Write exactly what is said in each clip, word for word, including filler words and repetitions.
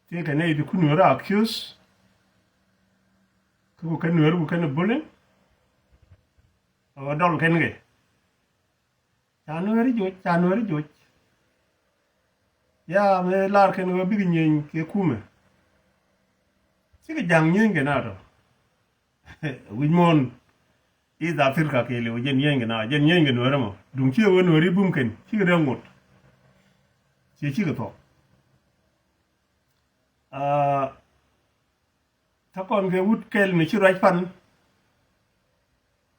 Tëëkɛ nɛy ti ku Nuäär accuse. Kä ku kɛn Nuäär ku kɛn bully. Ɛ ɣöö dɔl kɛn kɛ. Ca Nuääri joc, ca Nuääri joc. Ya mëë lar kɛn ɣöö bikɛ nyieny kɛ kumɛ. Cikɛ ja̱ŋ nyieny kɛ na tɔ. Wi̱c muɔ̱ɔ̱n East Africa kɛɛliw jɛn nyieny kɛ na, jɛn nyieny kɛ Nuääri mɔ. Duŋ ciɛ ɣöö Nuääri bum kɛn cikɛ dee ŋot. Ciɛ cikɛ thuɔ̱k. Aa, tä kɔn kɛ wut kɛl mi ci ruac pan.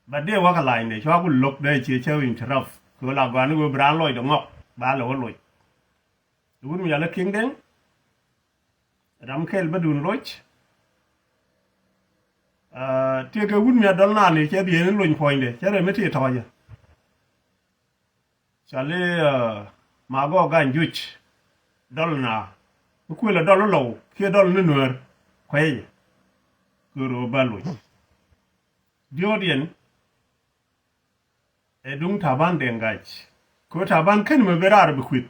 Ba dee wä kɛ lany dee cua ku lo̱k dee ciɛ cä interrupt kɛ ɣöö la gɔaa ni ɣöö bi raan lɔcdɛ ŋɔk ba lɛ wä loc. Wut mi yalä Kiŋ Dɛŋ. Ram kɛl bä duun loc. Aa, tiekɛ wut mi a dɔl naan i̱ cɛ bieyni lony puɔ̱nydɛ cɛ rɛ mi ti tɔ̱ɔ̱cä. Cɔali, aa, Magɔɔk Gany Juc. Dɔl na mi kuëlä dɔl lɔw kiɛ dɔl ni Nuäär kuecɛ. Kɛ röö bä loc. Diɔ̱ɔ̱diɛn ɛ duŋ Taban Dɛŋ Gac. Kɛ Taban kɛn mɛ ben raar bi kui̱th.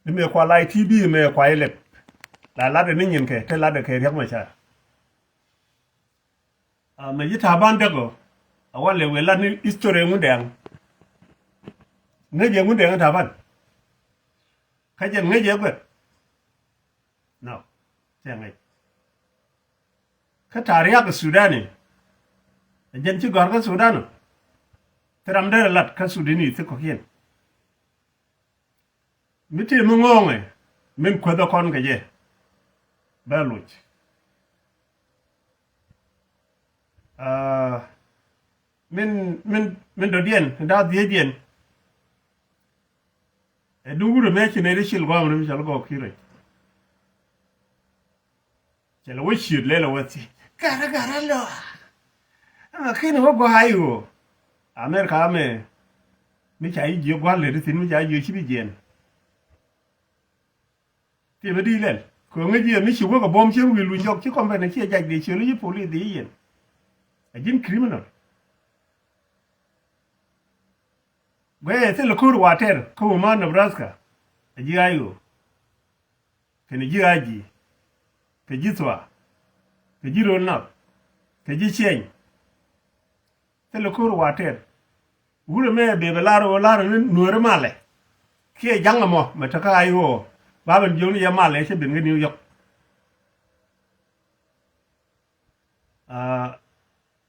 Ni mëë kua lay T V mëë kua ilɛp. La latdɛ ni nyinkɛ te latdɛ kɛ Riɛk Macar. A mɛ ji̱ Taban däk ɔ a walɛ wëë lat ni history Ŋundɛŋ. Ŋäc jɛ Ŋundɛŋ Taban. Kä jɛn ŋäc jɛ guɛk. No, cɛ ŋäc. Kä ta̱a̱ ria̱k ɛ Sudani. Ɛ jɛn ci gɔ̱a̱r kä Sudani. Thil ram derɛ lat kä Sudani thik kɔ̱kiɛn. Mi tëë mi ŋo̱o̱ŋɛ min kuäthä kɔn kɛ jɛ. Bɛ loc. Aa, min, min, min dɔ̱diɛn, da̱a̱ dhiecdiɛn. Ɛ duŋ wurɛ mëë ci nɛy ti cil gɔam ri mi cɔl gɔɔk ki̱ rɛc. Cɛ lɛ wä ciöt lɛ lɛ wä thi. Garä garä lɔ. Ama kini wä gɔaa i̱ ɣöö Amerika amɛ mi ca ji̱ jiök gua̱l lɛ ti thi̱n mi ca jiök ci bi jiɛn. Ti bi di̱i̱t lɛl kɛ ŋäc jiɛ mi ci wä kɛ buɔ̱m cien wi̱i̱ luny jɔk ci kɔmpɛn ci jac dee ciöl i̱ ci polis dee i̱ yɛn. A ji̱n criminal. Guɛ thil ko̱r watɛr kä wä ma Nebraska. A ji̱ Iowa. Kɛnɛ ji̱ Aji. Kɛ ji̱ Thua. Kɛ ji̱ Rööl Nath. Kɛ ji̱ Ciɛny. Thilɛ ko̱r watɛr. Wurɛ mɛ bee bɛ lar ɣöö lar ni Nuääri malɛ. Kiɛ ja̱ŋ ɛmɔ mɛ tekä Iowa. Ba ben jiök ni yɛ malɛ cä ben kä New York. Aa,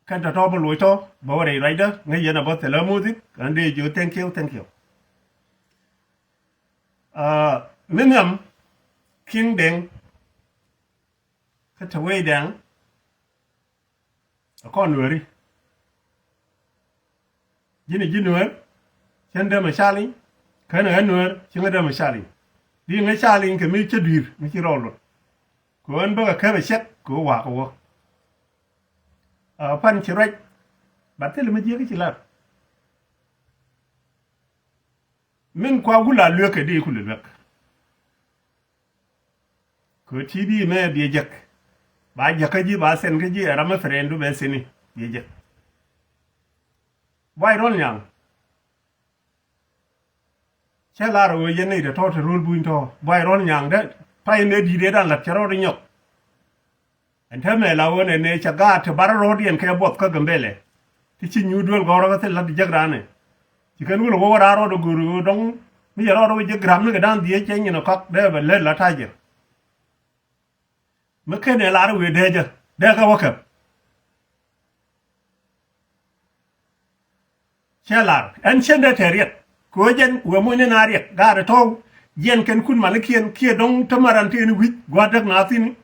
kɛn tɔ̱tɔ̱ bä loc tɔ̱ bä wä rɛy ruacdä ŋäc yɛn a bä thilɛ muthik kɛn dee jiök thank you, thank you. Aa, mi nhiam Kiŋ Dɛŋ kä te wecdɛ ɛ kɔn Nuääri. Ji̱n ji̱ Nuäär cän dämɛ challenge. Kän ɣän Nuäär cäŋ dämɛ challenge. Di ŋä challenge kɛ mi cä dui̱r mi ci rɔɔl lot. Kɛ ɣän bäkɛ käp ɛ cɛk kɛ ɣä wakä wä. Aa, pan ci ruac. Bat thilɛ mi jiäk ci lar. Min kua wul a lueek kɛ di kulɛ luek. Kɛ ti bi mɛ biɛ jek. Ba jek kä ji̱ ba sɛn kä ji̱ ɛ ram mɛ friend du bɛ sɛni biɛ jek. Buay Rɔl Nyaŋ. Cɛ lar ɣöö yɛn nɛy tɔ̱ tɔ̱ te röl buny tɔ̱ Buay Rɔl Nyaŋ dee pay nɛ di̱t ëë dan lat cɛ rɔɔd inyɔk. Ɛn täämɛ la ɣöö nɛ nɛ cɛ gaat ti bar rɔɔdiɛn kɛ buɔth kä Gambɛlɛ. Ti ci nyuur duel gɔ̱rä kä thil la̱t ti jek raanɛ. Ci kɛn wul ɣöö wä raar rɔɔd ɛ go̱o̱r ɣöö dɔ̱ŋ mi cɛ rɔɔd wä jek gram ni kɛ da̱a̱n dhieec cɛ nyin ɛ kɔak dee bɛ lät la ta̱a̱ jek. Mi ken ɛ lar wëë dee jɛ dee kɛ wä kɛp. Cɛ lar ɛn cien dee tɛ riɛk kɛ ɣöö jɛn wëë mucni na riɛk gaat ɛ tɔ̱w. Jiɛn kɛn kun manikiɛn kiɛ dɔ̱ŋ te maran tëëni wi̱c gua̱a̱r däk na thi̱ni.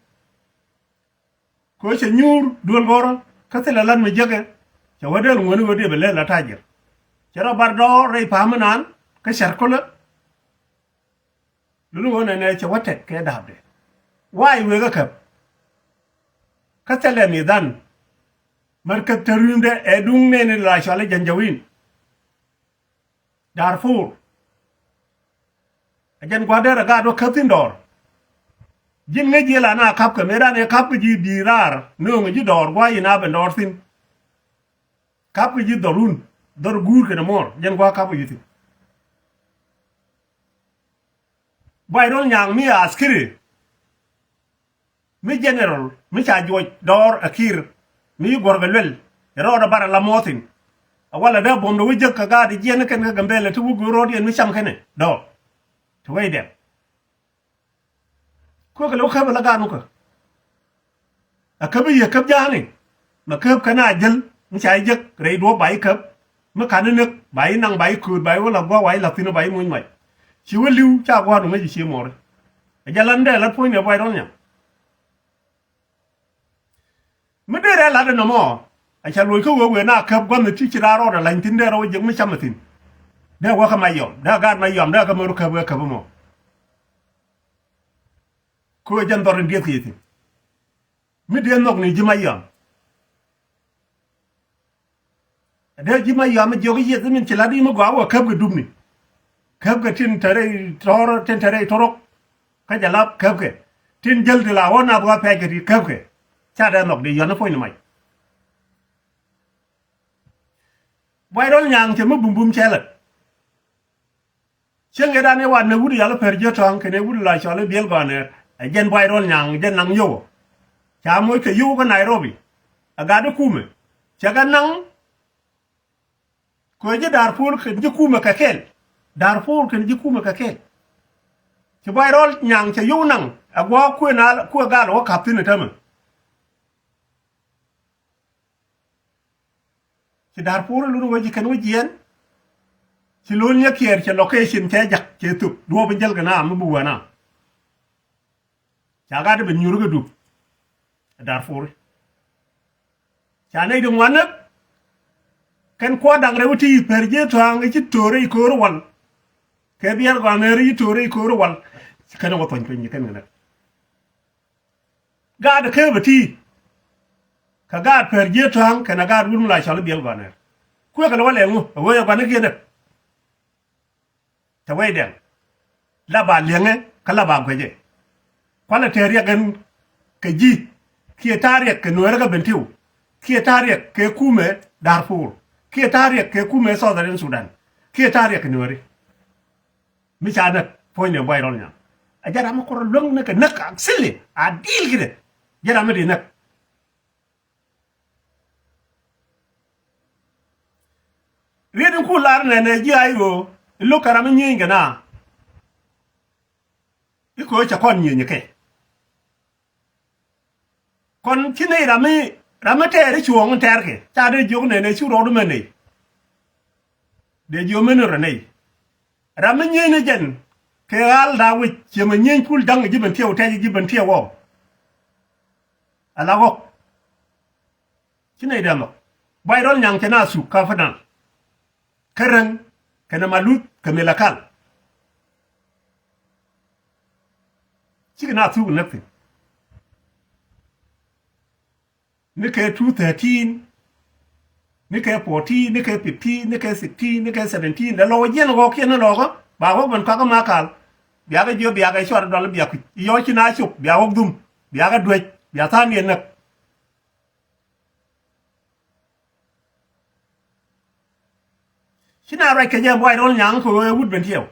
Kɛ ɣöö cɛ nyuur duel gɔ̱rä kä thilɛ lat mi jäkɛ. Cɛ wä dee luŋäni ɣöö dee bɛ lɛl a ta̱a̱ jiɛr. Cɛ rɔ bar dɔɔr rɛy pa̱a̱m mi naan kä cɛr kulä. Luni ɣöö nɛnɛ cɛ wä tɛk kɛ da̱a̱pdɛ. Wa̱a̱ i̱ wëë kä käp. Kä thilɛ mi dhan. Mär käp te rui̱mdɛ ɛ duŋ nɛni la cɔal i̱ Janjawin. Darfur. Ɛ jɛn gua̱dɛr ɛ gaat wä käp thi̱n dɔɔr. Ji̱n ŋäc ji̱ la na ka̱p kɛ mëë dan ɛ ka̱p kɛ ji̱ bi̱i̱ raar nööŋ ji̱ dɔɔr gua̱a̱ yi na ben dɔɔr thi̱n. Ka̱p kɛ ji̱ dhɔrun dhɔr guur kɛnɛ muɔɔr jɛn gua̱a̱ ka̱p kɛ ji̱ thi̱n. Buay Dɔl Nyaŋ mi a askiri, mi general, mi ca juɔc dɔɔr a Kiir, mi guɔ̱r kɛ luel, rɔɔdɛ bar a la muɔthin. A walɛ dee buɔ̱mdɛ wä jek kɛ gaat jiɛn kɛn kä Gambɛlɛ ti wä go̱o̱r rɔɔdiɛn mi cam kɛnɛ dɔɔr. Ti wec dɛm. Kuäkɛ lɛ wä käp ala gaat mukä. A käp i̱ yɛ käp ja̱a̱ni. Ma käp kɛn a jäl mi ca i̱ jek rɛy duɔ̱ɔ̱p ba i̱ käp. Mi ka̱n i̱ näk ba i̱ naŋ ba i̱ kööt ba i̱ wä la gua̱a̱k wa i̱ la̱th thi̱n ba i̱ muc mac. Ci wä li̱w ca gua̱a̱k duŋ ŋäc i̱ cie muɔri. A jɛ lan dee lat puɔ̱nydɛ Buay Dɔl Nyaŋ. Mi dee rɛl lat ɛnɔmɔ a ca luɔc kä wee wee na käp gua̱nh ti ci raar rɔɔdɛ la̱ny thi̱n dee rɔw jek mi cam ɛ thi̱n. Dee wä kä Mayɔm dee gaat Mayɔm dee kä mɛr käp wee käp ɛmɔ. Kɛ wee jɛn dhɔr in dieth kɛ thi̱n. Mi dee nhɔk ni ji̱ Mayɔm. Dee ji̱ Mayɔm mi jiɔk yieth min ci lat i̱ mi gɔaa wä käp kɛ dupni. Käp kɛ tin te rɛy tɔ̱rä tin te rɛy torok. Kä jɛ lap käp kɛ tin jäl ti la wä nath wä pɛc kɛ ti käp kɛ. Ca dee nhɔk di yɔn i̱ puɔ̱ny ni mac. Buay Dɔl Nyaŋ cɛ mi bumbum cɛ lät. Cieŋ ëëdan ëë wat ni wut yal Pɛr Jiö Tɔ̱a̱ŋ kɛnɛ wut la cɔl i̱ Biɛl Gɔnɛɛr. Ɛ jɛn Buay Dɔl Nyaŋ jɛn naŋ yio̱w. Ca moc kɛ yio̱w kä Nairobi. Ɛ gat i̱ kumɛ cɛ kɛ naŋ. Kɛ ji̱ Darfur kɛn ji̱ kumɛ kɛ kɛl. Darfur kɛn ji̱ kumɛ kɛ kɛl. Ci Buay Dɔl Nyaŋ cɛ yio̱w naŋ ɛ gua̱a̱k kuëë na kuëë gal wä ka̱p thi̱n ɛ tämɛ. Ci Darfur lun wec kɛn wec jiɛn. Ci lun nyɛ kiɛɛr cɛ location cɛ jak cɛ thuk duɔɔp in jäl kɛ na mi bi wä na. Ca gat bi nyuur kɛ dup. Darfur ca nɛy di ŋuan näk. Kɛn kuɔt daŋ rɛw ti Pɛr Jiö Tɔ̱a̱ŋ ci to̱o̱rɛ i̱ ko̱o̱r wal. Kɛ Biɛl Gɔnɛɛr ci to̱o̱rɛ i̱ ko̱o̱r wal. Kɛn wä thuɔ̱ny piny kɛn kɛ näk. Gaat kääpä ti. Kä gaat Pɛr Jiö Tɔ̱a̱ŋ kɛnɛ gaat wut mi la cɔl i̱ Biɛl Gɔnɛɛr. Kuëëkɛ lɛ wä lɛ ŋu ɛ wee ɛ gua̱nikiɛn ɛ. Tɛ wee dɛŋ. La ba liɛŋɛ kä la ba guecɛ. Kualɛ tɛɛr riɛk ɛn kɛ ji̱. Kiɛ ta̱a̱ riɛk kɛ Nueeri kä Bentiu. Kiɛ ta̱a̱ riɛk kɛ kumɛ Darfur. Kiɛ ta̱a̱ riɛk kɛ kumɛ Southern Sudan. Kiɛ ta̱a̱ riɛk kɛ Nueeri. Mi ca näk puɔ̱nydɛ Buay Dɔl Nyaŋ. A jɛ ram mi kuɔrɔ luäŋ ni kɛ näk a silly a di̱i̱l kidɛ. Jɛ ram mi di näk. Riet in ku lar nɛnɛ ji̱ a i̱ ɣöö i̱ lo̱k kɛ ram mi nyieny kɛ na. I̱ köö cɛ kɔn nyieny kɛ. Kɔn ci nɛy ram mi ram mi tɛɛr i̱ cuɔ̱ɔ̱ŋ in tɛɛr kɛ ca dee jiök nɛnɛ cu rɔɔdu mɛ nɛy. Dee jiök mɛn in rɔ nɛy. Ram mi nyieny ni jɛn kɛ ɣa̱l da̱a̱ wi̱c ciɛ mɛ nyieny pul da̱ŋ ji̱ ben tiɛw tɛc ji̱ ben tiɛw ɣɔw. Ala ɣɔk. Ci nɛy dɛm ɔ. Buay Dɔl Nyaŋ cɛ na thuk kä Padaŋ. Kä Reŋ kɛnɛ Maluth kɛ Malakal. Cikɛ na thuk näk thi̱n. Ni kɛ two thirteen, ni kɛ fourteen, ni kɛ fifteen, ni kɛ sixteen, ni kɛ seventeen. Dee lɔk jiɛn ɣɔk kiɛn ni lɔkä ba ɣɔk ben kɔakä Makal. Biakɛ jiök biakɛ cuarɛ dɔl biak kui̱c yɔc ci na cop bia ɣɔk dhum bia kɛ duec bia tha̱a̱ŋdiɛn näk. Ci na ruac kɛ jɛ Buay Dɔl Nyaŋ kɛ ɣöö ɛ wut ben tiɛw.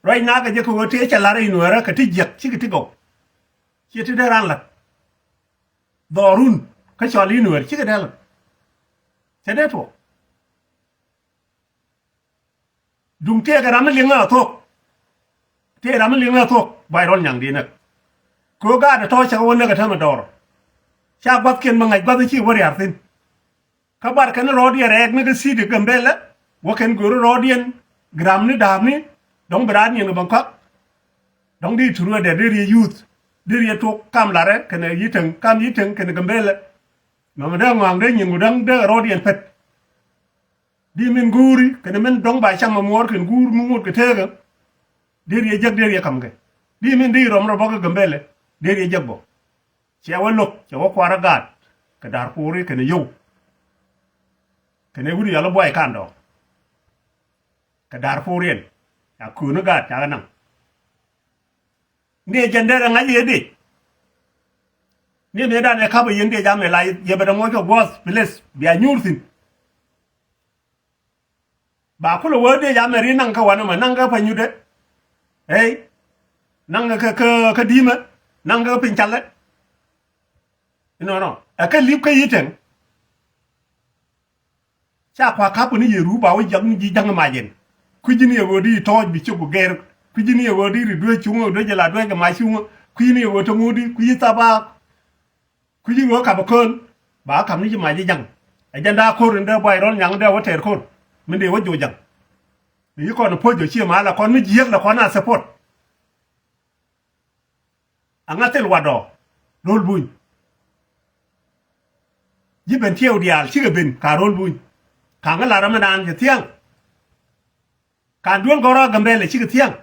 Ruac na kɛ jɛ kɛ ɣöö tëë cɛ la̱r i̱ Nueerä kɛ ti jiäk cikɛ ti gɔw. Ciɛ ti dee raan la̱t. Dhɔrun kä cɔl i̱ Nueer cikɛ dee la̱t. Cɛ dee tuɔɔk. Duŋ tëëkɛ ram mi liŋä a thuɔ̱k. Tëë ram mi liŋä a thuɔ̱k Buay Dɔl Nyaŋ di näk. Kɛ ɣöö gaat ɛ tɔ̱ cɛ kɛ wä näk ɛ täämɛ dɔɔr. Ca gua̱thkiɛn mi ŋa̱c gua̱th i̱ ci wä ria̱r thi̱n. Kä bar kɛn rɔɔdiɛn rɛɛk ni kä city Gambɛlɛ. Wä kɛn go̱o̱ri rɔɔdiɛn gramni da̱a̱pni. Dɔ̱ŋ bi raan nyin kɛ bäŋ kɔak. Dɔ̱ŋ di turuɛ dɛ di riɛ youth di riɛ tok kam larɛ kɛnɛ Yi̱täŋ kam Yi̱täŋ kɛnɛ Gambɛlɛ. Mɛmɛ dee ŋɔaŋ dee nyin ku däŋ dee rɔɔdiɛn pet. Di min guuri kɛnɛ min dɔ̱ŋ ba cam mɛ muɔɔr kɛn guur mi ŋot kɛ teekä. Dee riɛ jek dee riɛ kam kɛ di min di rɔm rɔ bä kä Gambɛlɛ. Dee riɛ jek bä. Cɛ wä lo̱k cɛ wä kuarä gaat kɛ Darpuri kɛnɛ yio̱w. Kɛnɛ wut yɔl i̱ Buay Kandɔɔŋ kɛ Darpuriɛn. Ca kööni gaat ca kɛ naŋ. Ni ɛ jɛn derɛ ŋa̱c yɛ dec. Ni mëë dan ɛ ka̱pä yɛn dec amɛ la yɛ bɛ dɛ ŋuɔ̱c kɛ guɔ̱th please bia nyuur thi̱n. Ba kulɛ wee dec amɛ ri naŋ kä wanɛ mɛ naŋ kä panyutdɛ. Ey. Naŋ kä kä kä di̱i̱mɛ, naŋ kä piny calɛ. Inɔnɔ ɛ kä li̱p kä yi̱tɛŋ. Ca kua ka̱pä ni yɛ ruu ba wä jiak ni ji̱ ja̱ŋ mac in. Kui̱ ji̱ ni yɛ ɣöö di tɔɔc bi ciök ku gɛr. Kui̱ ji̱ ni yɛ ɣöö di ri duee cuŋä duee jɛ la duee kɛ mac cuŋä. Kui̱ ji̱ ni yɛ ɣöö te ŋut di kui̱ ji̱ thabaak. Kui̱ ji̱ ɣöö kapɛ kööl ba ka̱p ni ji̱ mac ji̱ ja̱ŋ. Ɛ jɛn daa ko̱r in dee buay rɔl nyaŋ dee wä tɛɛr ko̱r. Min dee wä joc ja̱ŋ. Ni ji̱ kɔn puɔ̱c jɔ cië ma la kɔn mi jiääk la kɔn a support. Aŋa thil watdɔ ro̱l buny. Ji̱ ben tiɛw diaal cikɛ ben ka ro̱l buny. Kaŋä lar ɛ mi naan cɛ thia̱ŋ. Kan duel gɔrɔ a Gambɛlɛ cikɛ thia̱ŋ.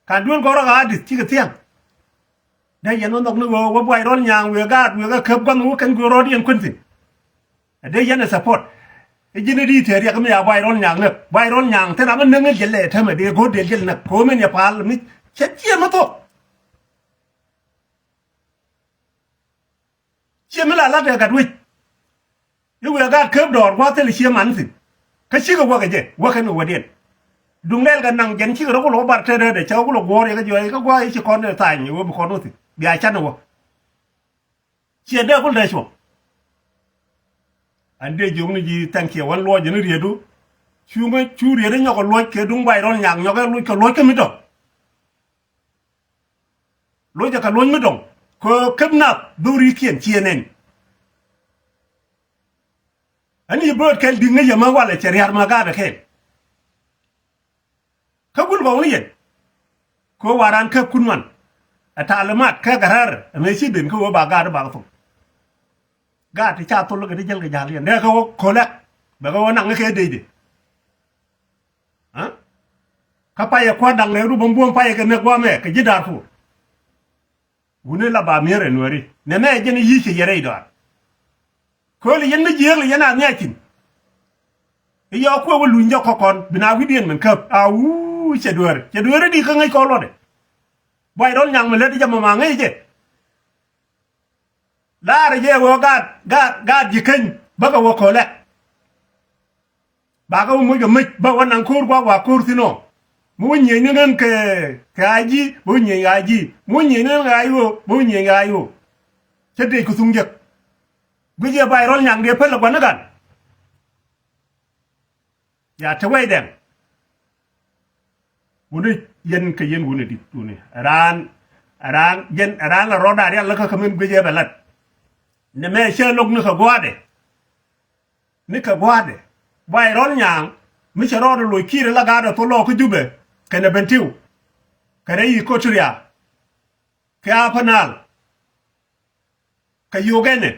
Kan duel gɔrɔ a Adith cikɛ thia̱ŋ. Dee yɛn wä nhɔk ni ɣöö wä buay rɔl nyaŋ wëë gaat wëë kä käp gua̱nh wä kɛn gui̱ rɔɔd yɛn kuën thi̱n. Ɛ dee yɛn ɛ support. I̱ ji̱n i̱ di tëë riɛk mi ya buay rɔl nyaŋ näk buay rɔl nyaŋ thin ram mi näŋ i̱ jɛl lɛ täämɛ dee go̱o̱r dee jɛl näk ko̱o̱m in yɛ pal mi cɛ ciɛ mi thok. Ciɛ mi la lat ɛ gat wec. I̱ wëë gaat käp dɔɔr gua̱a̱th thil cië man thi̱n. Kä cikɛ wäkɛ jɛ wäkɛ ni wädiɛn. Duŋ lɛl kɛ naŋ jɛn cikɛ rɔ kulɛ wä bar tɛt rɛɛdɛ cɛ wä kulɛ guɔ̱ɔ̱r yɛ kä juɔc kä gua̱a̱th i̱ ci kɔn ɛ tha̱a̱ny ɛ wä bi kɔn wä thi̱n bia can ɛ wä. Ciɛ dee kul dee cuɔ̱ŋ. An dee jiök ni ji̱ thank you wän luɔc jɛ ni rietdu. Cuŋä cu riet i̱ nyɔkɛ luɔc kɛ duŋ buay rɔl nyaŋ nyɔkɛ luɔc kɛ luɔc kä mi dɔ̱ŋ. Lo̱cɛ kɛ lo̱c mi dɔ̱ŋ kɛ käp nath dhorikiɛn ciɛ nɛn. Ani bööt kɛl di̱k ŋäc yɛ mä walɛ cɛ ria̱r mä gaatdɛ kɛɛl. Kä gul gɔw ni yɛn kɛ waran käp kun man. Ɛ talimat kɛ gɛ ra̱r ɛmɛ ci ben kä wee ba gaat ba kɛ thok. Gaat ti ca thol kɛ ti jäl kɛ ja̱l yɛn dee kɛ wä kolɛ bɛ kɛ wä naŋ kɛ dee dee. Kä payɛ kua̱r da̱ŋ rɛw ru bä buɔ̱m payɛ kɛ nek guamɛ kɛ ji̱ Darfur. Wuni la ba mi̱eer ɛ nuääri nɛmɛ ɛ jɛn i̱ yi̱c kɛ yɛ rɛy dɔaar. Kööli yɛn mi jiääk lɛ yɛn a nhiac thi̱n. I̱ yɔɔk kuɛ wä luny jɔk kɔkɔn bi na wi̱cdiɛn min käp a wuu cɛ dueeri cɛ dueeri di kä ŋäc kɔn luɔtdɛ. Buay rɔl nyaŋ mi lät jɛ mama ŋäc jɛ. Laarɛ jɛ wä gaat gaat gaat ji̱ keny bäkɛ wä kölɛ. Bakɛ wä moc kɛ mec bä wä naŋ ko̱r gua̱a̱k wa ko̱r thi̱n ɔ. Mi wä nyieny ni ŋän kɛ kɛ a ji̱ bä wä nyieny kɛ a ji̱ mi wä nyieny ni ŋän kɛ a i̱ ɣöö bä wä nyieny kɛ a i̱ ɣöö. Cä dëëc kɛ thuŋ jek. Guic yɛ bay rɔl nyaŋ dee päl ɛ gua̱n ni gan. Ya te wɛy dɛŋ. Wuni yɛn kɛ yɛn wuni dit wuni raan raan jɛn raan la rɔɔda rial la kä kä min guic yɛ bɛ lat. Nɛ mɛ cɛ lok ni kɛ gua̱a̱dɛ. Ni kɛ gua̱a̱dɛ buay rɔl nyaaŋ mi cɛ rɔɔdɛ loc ki̱i̱rɛ la ga̱a̱dɛ thol lɔɔk kä Jubɛ kɛnɛ Bentiu kɛnɛ Equatoria kɛ Upper Nile. Kɛ Uganda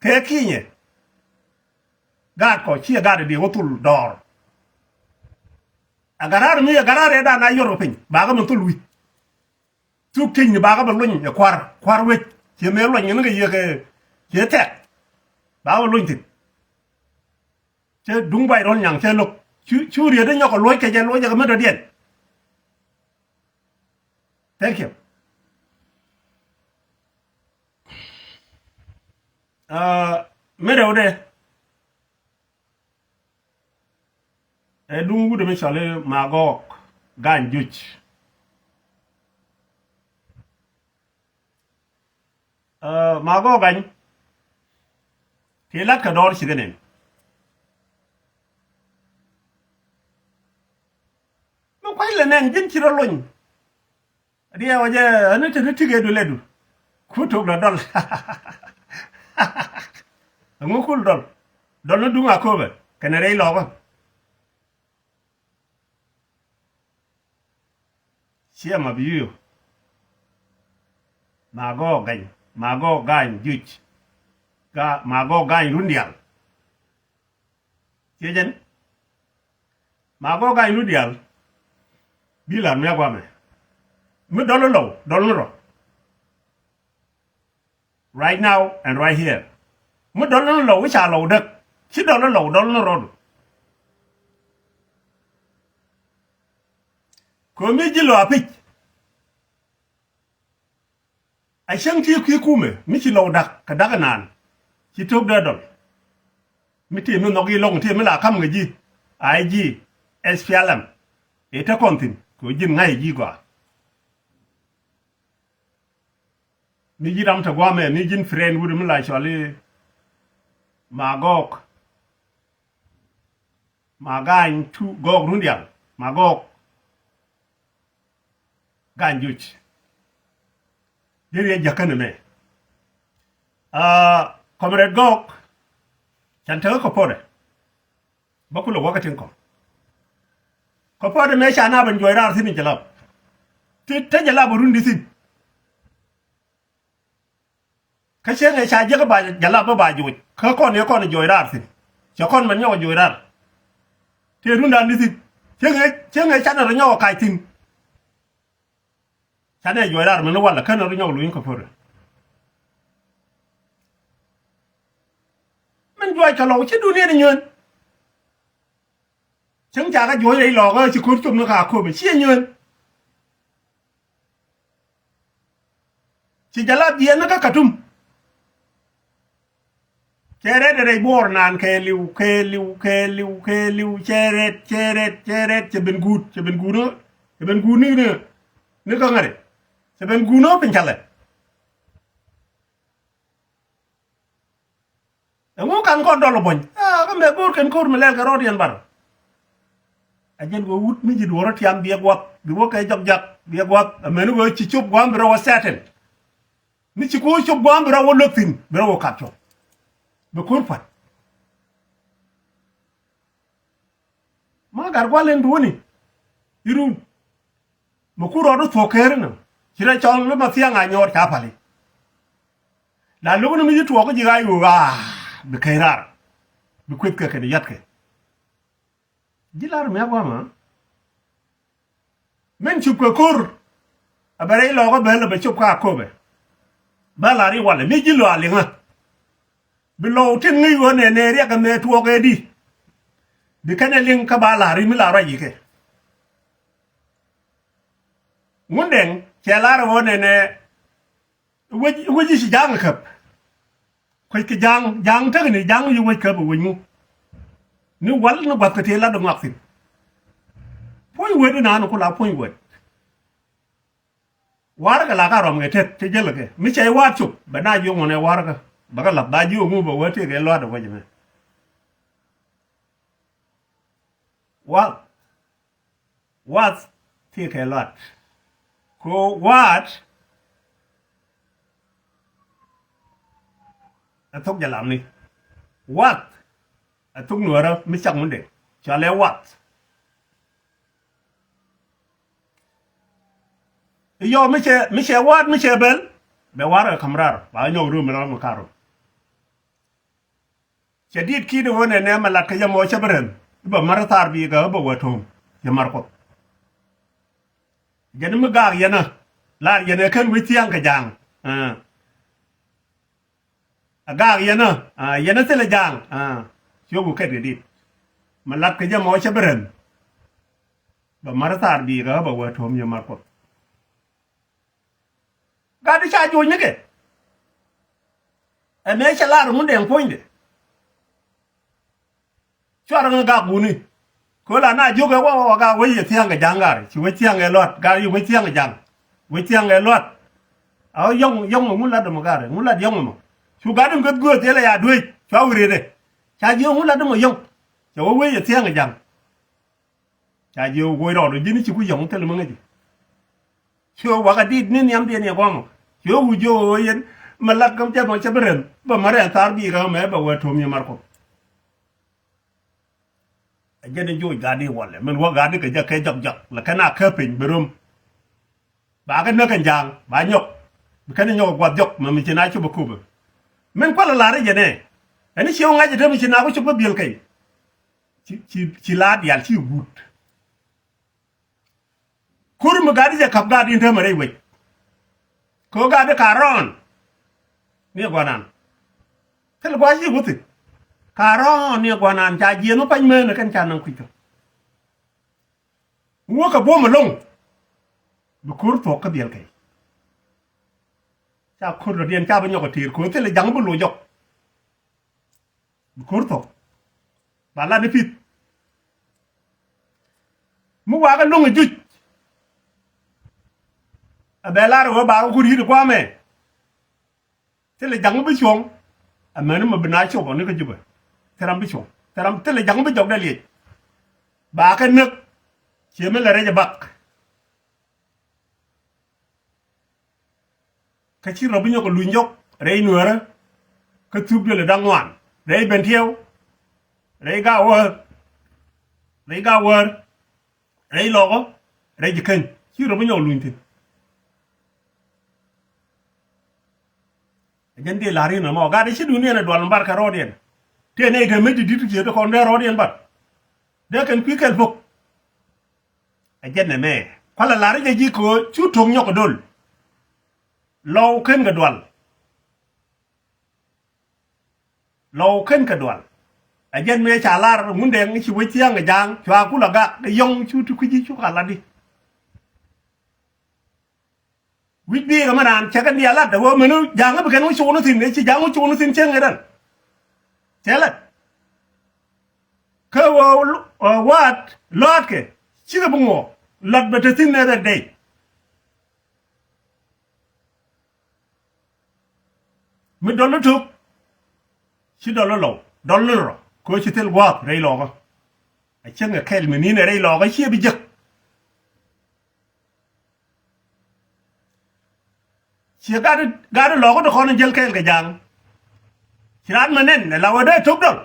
kɛ Kenya. Gaat kɔ ciɛ gaat diɛ wä thul dɔɔr. A garar mi a garar ɛ dan a yɔr kɛ piny bakä mi thul wi̱c. Thuk ti̱ny ni bakä bɛ luny ɛ kuar kuar wec ciɛ mëë luny ni kɛ yiëk ciɛ tɛk. Bakä bɛ luny thi̱n. Cɛ duŋ buay rɔl nyaŋ cɛ lo̱k cu cu riet ni nyɔk kɛ luɔc kɛ jɛ luɔc jɛ kɛ mi dɔ̱diɛn. Thank you. Aa, mi rɛwdɛ ɛ duŋ wut mi cɔli Magɔɔk Gany Juc. Aa, Magɔɔk Gany ti lat kɛ dɔɔr cikɛ nɛn. Mi kua̱c lɛ nɛn ji̱n ci rɔ lony. Diɛ wä jɛ ɛn ni te ni tikɛ du lɛ du. Ku tok lɔ dɔl. Ɛŋu kul dɔl dɔl ni duŋ a köpɛ kɛnɛ rɛy lɔkä. Ciɛ ma bi yuyo. Magɔɔk Gany Magɔɔk Gany Juc. Ga Magɔɔk Gany Rundial. Ciɛ jɛn Magɔɔk Gany Rundial. Bi lar mi a guamɛ mi dɔl ni lɔw dɔl ni rɔ. Right now and right here. Mi dɔl ni lɔw i̱ ca lɔw däk ci dɔl ni lɔw dɔl ni rɔdu. Kömi ji̱ lɔ a pi̱c. A cäŋ ti kui̱ kumɛ mi ci lɔw da̱k kɛ da̱k naan. Ci to̱k dee dɔl mi ti mi nhɔk i̱ lɔŋ ti mi la ka̱m kɛ ji̱. A ji̱ S P L M. I̱ te kɔn thi̱n kɛ ji̱n ŋa̱c ji̱ gɔaa. Mi ji̱ ram te guamɛ, mi ji̱n friend wut mi la cɔl i̱ Magɔk. Magany tu Gɔk run dial. Magɔk. Gany juc. Deri ɛ jakä ni mɛ. Ah, Comrade Gɔk. Can tekɛ kɔ podɛ. Bä kulɛ wakä tin kɔ. Kɔ podɛ mɛ ca na ben juɔc raar thin in jalap. Ti te jalap run di thin. Kä cieŋ ɛ ca jiäk ba jalap bä ba juɔc. Kä kɔn yɛ kɔn juɔc raar thin. Cɛ kɔn mɛn nyɔk juɔc raar. Tëë rundan ni thi̱n. Cieŋ ɛ, cieŋ ɛ canɛ rɔ nyɔk kac thi̱n. Canɛ juɔc raar mɛn walɛ känɛ rɔ nyɔk luny kä pörɛ. Min juɔc kɛ lɔw ci duniɛn inyuɛn. Cäŋ ca kɛ juɔ̱c rɛy lɔɔkä ci ko̱r cop ni ka köpɛ ciɛ nyuɛn. Ci jalap jiɛɛn ni kä Katum. Cɛ rɛt rɛy buɔɔr naan kɛɛliw, kɛɛliw, kɛɛliw, kɛɛliw, cɛ rɛt, cɛ rɛt, cɛ rɛt, cɛ ben guut, cɛ ben guut ni, cɛ ben guut ni, ni, ni kä ŋäri. Cɛ ben guut ni piny calɛ. Ɛŋu kan kɔn dɔl buɔ̱ny? Ah, kä mɛ go̱o̱r kɛn ko̱r mi lɛl kɛ rɔɔdiɛn bar. A jɛn wee wut mi ji̱ duɔ̱ɔ̱r tiam biɛ guath, bi wä kɛ jɔk jak, biɛ guath. Amäni wee ci cop gua̱a̱m bi rɔ wä sɛtɛn. Mi ci ko̱o̱r cop gua̱a̱m bi rɔ wä lo̱k thi̱n, bi rɔ wä kap cop. Bi ko̱r pa̱t. Ma gat gua̱l in duuni. Irun. Mi kur rɔɔdu thuɔ̱k ker inɔ. Ci rɔ cɔl mi ma thiaŋ a nyɔɔr ca pali. La lo̱k ni mi ci tuɔɔk ji̱ ɣaac ɣöö ɣaa. Bi keny raar. Bi kueth kɛ kɛn ya̱tkɛ. Ji̱ lar mi a gua̱a̱mä. Min cup kɛ ko̱r. A bɛ rɛy lɔɔkä bɛ lɛ bɛ cop ka köpɛ. Bɛ lar i̱ walɛ mi ji̱ lɔ a liŋä. Bi lɔw tin ŋäc ɣöö nɛnɛ riɛk ɛmɛ tuɔɔk ɛ di. Bi kɛn ɛ liŋ kä ba la̱r i̱ mi la ruac ikɛ. Ŋundɛŋ cɛ la̱r ɣöö nɛnɛ wec, wec i̱ ci ja̱a̱ŋ ɛ käp. Kuec kɛ ja̱a̱ŋ, ja̱a̱ŋ tekni ja̱a̱ŋ i̱ wec käp ɛ wec ŋu. Ni wal ni gua̱th kɛ tëë lat ɛ ŋɔak thi̱n. Puɔ̱ny wet inaan ku la puɔ̱ny wet. Warɛgɛ la ka rɔm kɛ tet cɛ jäl kɛ mi cɛ i̱ waat cop bɛ na jiök ŋuɔnɛ warɛgɛ bɛ kɛ lath ba jiök ŋu bɛ wä tëëkɛ luaat ɛ wec mɛ. Wath. Wath tëëkɛ luaat. Ko waat. Ɛ thok jɛ lamni. Wath. Ɛ thok nuɔrä mi cak mundɛ cɔalɛ wath. Iyɔ mi cɛ, mi cɛ waat mi cɛ bɛl. Bɛ warɛ kam rar ba nyɔk rum ram mi karo. Cɛ dit kit ɣöö nɛnɛ mɛ lat kä jɛ mɔ cɛ bi rɛn i̱ bɛ mär thaar biikä i̱ bɛ wä to̱o̱m. Cɛ mär kuɔth. Jɛn mi gaak yɛn ɛ lar yɛn ɛ kän wi̱c thia̱a̱ŋ kɛ ja̱a̱ŋ. Ɛ gaak yɛn ɛ, ɛ yɛn ɛ thilɛ ja̱a̱ŋ. Ciöku kɛt kɛ dit mɛ lat kä jɛ mɔ cɛ bi rɛn. Bɛ mär thaar biikä bɛ wä to̱o̱m yɛ mär kuɔth. Gat di ca jo̱o̱c nikɛ. Ɛmɛ cɛ lar ŋun dɛŋ puɔ̱nydɛ. Cuarɛ ŋä gak guni. Köl a na jiök ɛ wä wä gak wec yɛ thia̱a̱ŋ kɛ ja̱a̱ŋ gari ci wec thia̱a̱ŋ kɛ luat gari wec thia̱a̱ŋ kɛ ja̱a̱ŋ. Wec thia̱a̱ŋ kɛ luat. A wä yɔ̱ŋ yɔ̱ŋ ŋun lat dämɔ gari ŋun lat yɔ̱ŋ mɔ. Cu gat in kä guäth yɛlɛ ya duec cua wi̱r yetdɛ. Ca jiök ŋun lat dämɔ yɔ̱ŋ. Cɛ wä wec yɛ thia̱a̱ŋ kɛ ja̱a̱ŋ. Ca jiök woc rɔɔdu ji̱n ci ku yɔ̱ŋ thil mi ŋäci. Ci wä wakä dit ni nhiamdiɛn yɛ gua̱mɔ. Ci wä wi̱c jiök ɣöö yɛn mɛ lat kä jɛ mɔ cɛ bi rɛn bɛ mɛ rɛn thaar biikä mɛ bɛ wä to̱o̱m yɛ mär kuɔth. Ɛ jɛn in joc gat di walɛ min wä gat di kɛ jɛ kɛ jɔk jɔk lɛ kɛn a kä piny bi rom. Ba kɛ näk kɛn ja̱a̱ŋ ba nyɔk. Bi kɛn nyɔk guath jɔk mɛ mi ci na cop ɛ köpɛ. Min kualɛ la̱r i̱ jɛ nɛ ɛn i̱ ciew ŋa̱c ɛ te mi ci na ku cop kä biël kɛy. Ci, ci, ci la̱a̱t diaal ci guut. Kur mi gat i̱ jɛ ka̱p gat in te mɛ rɛy wec. Kɛ ɣöö gat i̱ ka rɔɔn. Ni ɛ guanan. Thil gua̱c i̱ wuthi. Ka rɔɔn ni ɛ guanan ca jiɛn mi pa̱ny meen ɛ kɛn ca naŋ kui̱c kɛ. Wä kɛ buɔ̱m ɛlɔ̱ŋ. Bi ko̱r thuɔ̱k kä biɛl kɛy. Ca ko̱r dɔ̱diɛn ca bi nyɔk ɛ tëër ko̱r thilɛ ja̱ŋ bi loc jɔk. Bi ko̱r thok. Ba lat ni pith. Mi wakä luŋ ɛ juc. Ɛ bɛ lar ɛ wee ba kɛ kur yi̱t ɛ gua̱a̱mɛ. Thilɛ ja̱ŋ bi cuɔ̱ŋ. Amäni mɛ bi na cop ɔ ni kä Jubɛ. Thil ram bi cuɔ̱ŋ. Thil ram, thilɛ ja̱ŋ bi jɔk dee liɛc. Ba kɛ näk. Ciɛ mi lɛ rɛc ɛ bak. Kä ci rɔ bi nyɔk kɛ luny jɔk rɛy Nuäärä. Kä thup duël ɛ da̱ŋ ŋuan rɛy Bentiɛw, rɛy Gawäär, rɛy Gawäär, rɛy Lɔkä, rɛy Jikäny, ci rɔ bi nyɔk luny thi̱n. Ɛ jɛn dee la̱r in ɛmɔ gat ɛ ci duŋdiɛn ɛ dual mi bar kɛ rɔɔdiɛn. Tëë nɛy te mi di̱t di̱t kiɛ te kɔn dee rɔɔdiɛn bar. Dee kɛn kui̱ kɛl pok. Ɛ jɛn ɛmɛ kualɛ la̱r jɛ ji̱ kɛ ɣöö cu to̱k nyɔk kɛ do̱l. Lɔw ken kɛ dual. Lɔw ken kɛ dual. Ɛ jɛn mëë ca lar Ŋundɛŋ ci wec thia̱a̱ŋ kɛ ja̱a̱ŋ cua kulɛ gak kɛ yɔ̱ŋ cu ti kui̱ci cu ka lat di. Wi̱c bi̱i̱ kɛ mi raan cɛ kɛ diaal lat ɛ ɣöö mɛn ja̱a̱ŋ bi kɛn wä cuun thi̱n ëë ci ja̱a̱ŋ wä cuun thi̱n cieŋ ëë rɛn. Cɛ lat. Kä ɣöö waat lɔaatkɛ cikɛ bi ŋuɔ lat bɛ te thi̱n ëë rɛn dee. Mi dɔl ni tok ci dɔl ni lɔw, dɔl ni rɔ kɛ ɣöö ci thil gua̱a̱p rɛy Lɔkä. A cieŋ kɛ kɛl mi ni̱n ɛ rɛy Lɔkä ciɛ bi jek. Ciɛ gat gat Lɔkä ti kɔn jäl kɛɛl kɛ ja̱a̱ŋ. Ci raan mi nɛn ɛ la wä dee tok dɔl.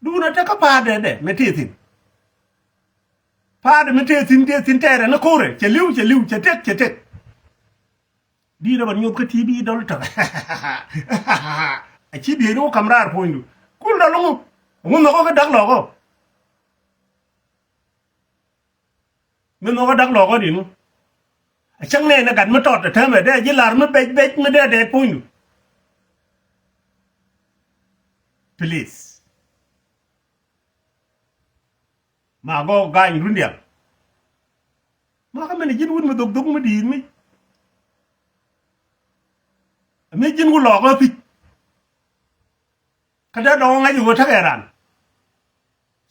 Duundɛ te kä pa̱a̱tdɛ dɛ mi tëë thi̱n. Pa̱a̱tdɛ mi tëë thi̱n tëë thi̱n tɛɛrɛ ni ko̱rɛ cɛ li̱w cɛ li̱w cɛ tëk cɛ tëk. Di̱i̱t ɛ bɛ nyuɔth kä ti̱i̱ bi dɔl tɔ̱. A ci bieyni wä ka̱m raar puɔ̱nydu kul dɔl ŋu. Ŋu nhɔkä kä da̱k Lɔkä. Mi nhɔkä da̱k Lɔkä di̱t ŋu. A cäŋ nɛy ni gat mi tɔt ɛ täämɛ dee ji̱ la̱r mi bec bec mi dee dɛɛt puɔ̱nydu. Please. Ma gɔɔ ga̱a̱ny run diaal. Ma kä mɛn ji̱n wut mi dhok dhok mi di̱i̱t mi. Mi ji̱n wut Lɔkä pi̱c. Kä dee dɔ̱ŋ ŋa̱c i̱ ɣöö tekɛ ran.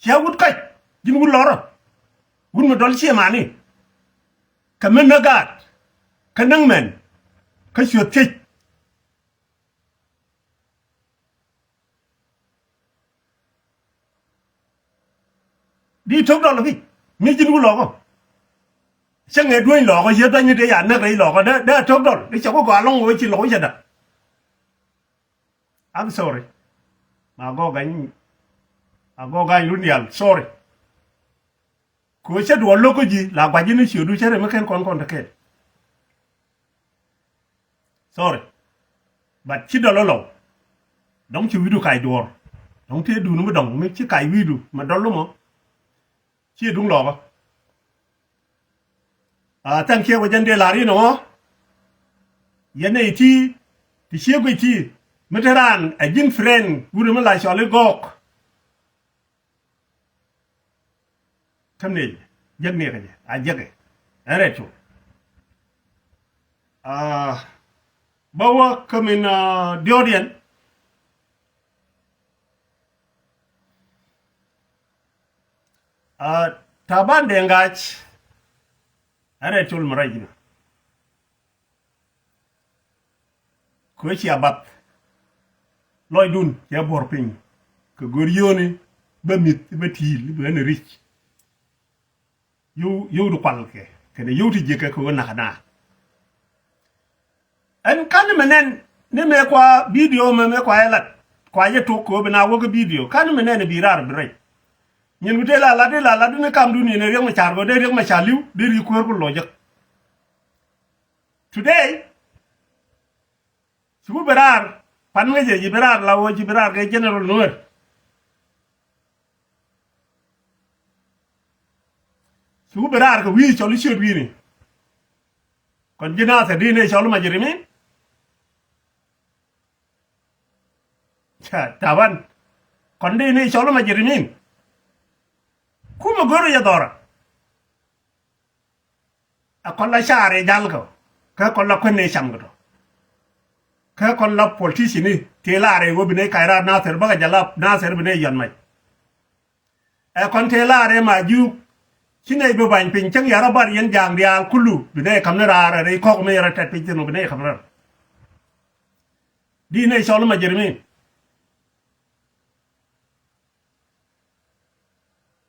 Ciɛ wut kac ji̱n wut Lɔkä. Wut mi dɔl ciɛ mani. Kɛ mi näk gaat. Kä näk mɛn. Kä cuɛ thiec. Di tok dɔl ki mi ji̱n wut Lɔkä. Cä ŋɛ dueny Lɔkä ciɛ duany ni dee ya näk rɛy Lɔkä dee dee tok dɔl di cɛ ku gɔaa lɔŋ wee ci Lɔkä cɛ da̱k. I'm sorry. Ma gɔɔ ga̱ny ma gɔɔ ga̱ny run diaal, sorry. Kɛ ɣöö cä duɔl lo̱k kä ji̱ la gua̱c ji̱ ni ciötdu cä rem mi ken kɔn kɔn te kɛɛl. Sorry. But ci dɔl ɔ Lɔw. Dɔ̱ŋ ci wi̱i̱du kac duɔ̱ɔ̱r. Dɔ̱ŋ tëë duun mi dɔ̱ŋ mi ci kac wi̱i̱du mɛ dɔl lomɔ. Ci duŋ Lɔkä. A thank you wä jɛn dee la̱r inɔ. Yɛn nɛy ti ti ciek guic ti mi te raan ɛ ji̱n friend wut mi la cɔl i̱ gɔɔk. Kä nɛy jek ni kä jɛ a jekɛ ɛn rɛt cu. A bä wä kä min a diɔ̱ɔ̱diɛn. A Taban Deng Gai ɛn rɛt col mi rɛc inɔ. Kɛ ɣöö cia bath lɔcdun cɛ buɔ̱r piny kɛ gör yio̱o̱ni bä mi̱th bä ti̱i̱l bä ni ri̱c. Yio̱w yio̱w di kual kɛ kɛnɛ yio̱w ti jiäkɛ kɛ ɣöö nakä naath. Ɛn ka̱n ni mɛ nɛn ni mɛ kua bidio mɛ mɛ kua jɛ lat kua jɛ tok kɛ ɣöö bi na wä kä bidio ka̱n ni mɛ nɛn bi raar bi rɛc. Nyin ku tëë la lat di la lat di ni kamdun in ɛ Riek Machar kɛ ɣöö dee Riek Machar li̱w dee ri kueer ku lo̱c jek. Today ci ku bi raar pan ŋäcɛ ci bi raar la wä ci bi raar kɛ General Nuer. Ci ku bi raar kɛ wi̱i̱ cɔl i̱ ciöt wi̱i̱ni. Kɔn ji̱ Nathir di ni cɔl i̱ Majirimin. Taban kɔn di ni cɔl i̱ Majirimin. Kumɛ go̱r yɛ dhɔra. Ɛ kɔn la caar i̱ jal kɛ kä kɔn la kuän i̱ cam kɛ tɔ. Kä kɔn la politician i̱ ti laar i̱ wä bi nɛy kac raar Nathir bäkɛ jɛ la Nathir bi nɛy yɔn mac. Ɛ kɔn ti laar i̱ ma jiuk ci nɛy bi bany piny cäŋ yara bar yɛn ja̱a̱ŋ diaal kulu bi nɛy ka̱m ni raar ɛ rɛy kɔk mi yara tɛt piny thin wä bi nɛy ka̱m raar. Di nɛ cɔl ma Jeremi.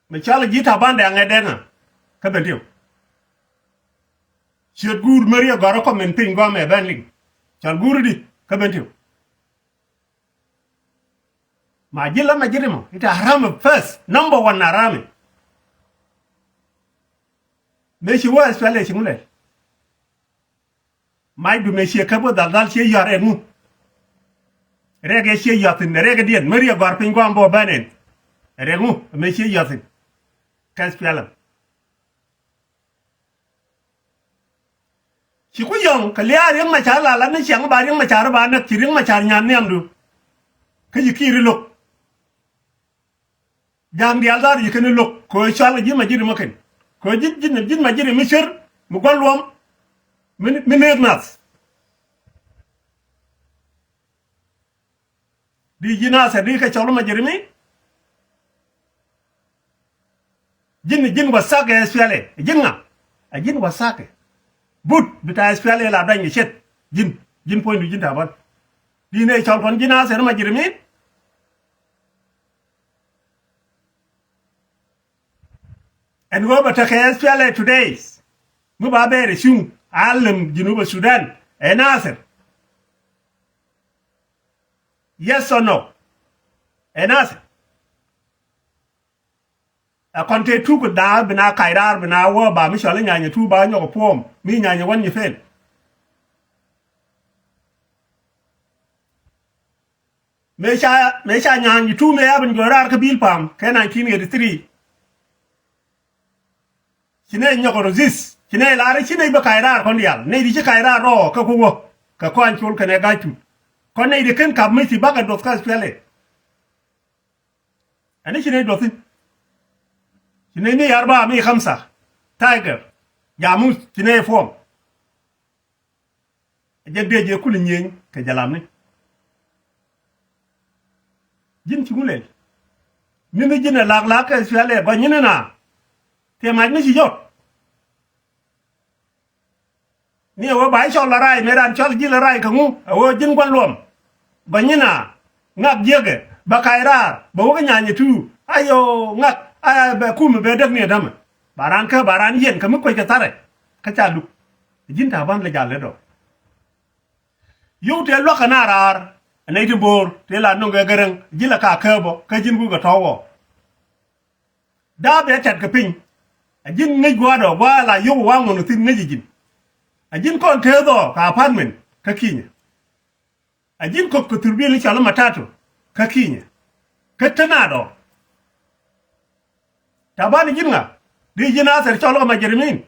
Mi cɔal ji̱ Taban Dɛŋ ɛ Dɛŋ a kä Bentiu. Ciöt guur meri ɛ gɔr ɛ kɔm in piny guam ɛ ben liŋ. Cɔal guur di kä Bentiu. Ma ji̱ la ma ji̱ rimɔ, it a haram first, number one haram. Mëë ci wä Australia ci ŋu lɛl. Mac du mëë ciɛ käp wä dhal dhal ciɛ yɔ̱a̱r rɛk ŋu. Rɛk ɛ ciɛ yɔ̱a̱thin, rɛk ɛ diɛn, meri ɛ gɔ̱a̱r piny gua̱a̱m bä bän ɛn. Rɛk ŋu mëë ciɛ yɔ̱a̱thin. Kɛ S P L M. Ci ku yɔ̱ŋ kɛ lia̱a̱ Riek Machar la la ni ciaŋ ba Riek Machar ba näk ci Riek Machar nyan nhiamdu. Kä ci ki̱i̱r ilo̱k. Ja̱a̱ŋ diaal dhaar ji̱ kɛn ilo̱k kɛ ɣöö cɔal kɛ ji̱ ma ji̱ ri mɔ kɛn. Kɛ ɣöö ji̱ ji̱ ji̱ ma ji̱ ri mi cär mi gua̱n luɔ̱m mi, mi neek nath. Di ji̱ Nasir di kɛ cɔl ma ji̱ ri mi. Ji̱n ji̱n wasak kɛ S P L A. Ji̱n ŋa? A ji̱n wasak kɛ. But bita S P L A la duany kɛ ce̱t. Ji̱n ji̱n puɔ̱nydu ji̱n Taban. Di nɛ cɔl kɔn ji̱ Nasir ma ji̱ ri mi. Ɛn ɣöö bɛ tekɛ S P L A today. Mi ba bɛɛr ɛ cuŋ a lem Junub Sudan ɛ Nasir. Yes or no? Ɛ Nasir. Ɛ kɔn tëë tuk da̱a̱ bi na kac raar bi na wä ba mi cɔl i̱ nyanyɛ tu ba nyɔk puɔ̱ɔ̱m mi nyanyɛ wän nyi pen. Mëë ca mëë ca nya̱a̱ny ji̱ tuum ëë abin juɔ̱ɔ̱r raar kä Bi̱i̱l Pa̱a̱m kɛ nineteen eighty three. Ci nɛy nyɔk rɔ dhith ci nɛy la̱r ci nɛy bä ka̱c raar kɔn diaal nɛy di ci ka̱c raar rɔɔk kä ku wä kɛ kɔany col kɛnɛ ga̱a̱c cut. Kɔn nɛy di ken ka̱p mi ci bakä duɔth kä Australia. Ɛn ci nɛy duɔth thi̱n. Ci nɛy mi arba mi kamsa. Tiger. Jamus ci nɛy puɔm. Jɛ dee jɛ kulɛ nyieny kɛ jɛ lamni. Ji̱n ci ŋu lɛl mi mi ji̱n ɛ lak lak kɛ Australia gɔny nyin ina. Tëë mac mi ci jɔt. Ni ɛ wee ba i̱ cɔl la rac mëë ran cɔl ji̱ la rac kɛ ŋu ɛ wee ji̱n gua̱n luɔm. Gɔny nyin a ŋak jiäkɛ bɛ kac raar bɛ wä kä nyanyɛ tuur. Ayo ŋak a bɛ kumɛ bɛ däk ni ɛ dämɛ. Ba raan kä ba raan yɛn kɛ mi kuec kɛ tharɛ kä ca luk. Ji̱n Taban lɛ jal lɛ dɔ̱. Yio̱w tëë luakä na raar ɛ nɛy ti bo̱o̱r tëë la no̱ŋ kɛ Gäräŋ ji̱ la ka kääpɔ kä ji̱n wukɛ tɔ̱wɔ. Da̱a̱ bɛ tɛt kɛ piny. A ji̱n ŋäc gua̱a̱r ɔ gua̱a̱r la yio̱w waŋ ŋuɔ̱n thi̱n ŋäc ji̱n. A ji̱n kɔn tëë dhɔ ka apartment kä kinyɛ. A ji̱n kop kɛ thurbil ni cɔl i̱ matato kä kinyɛ. Kä te na dɔ. Taban ji̱n ŋa di ji̱n Nasir cɔl kɛ majɛrimin.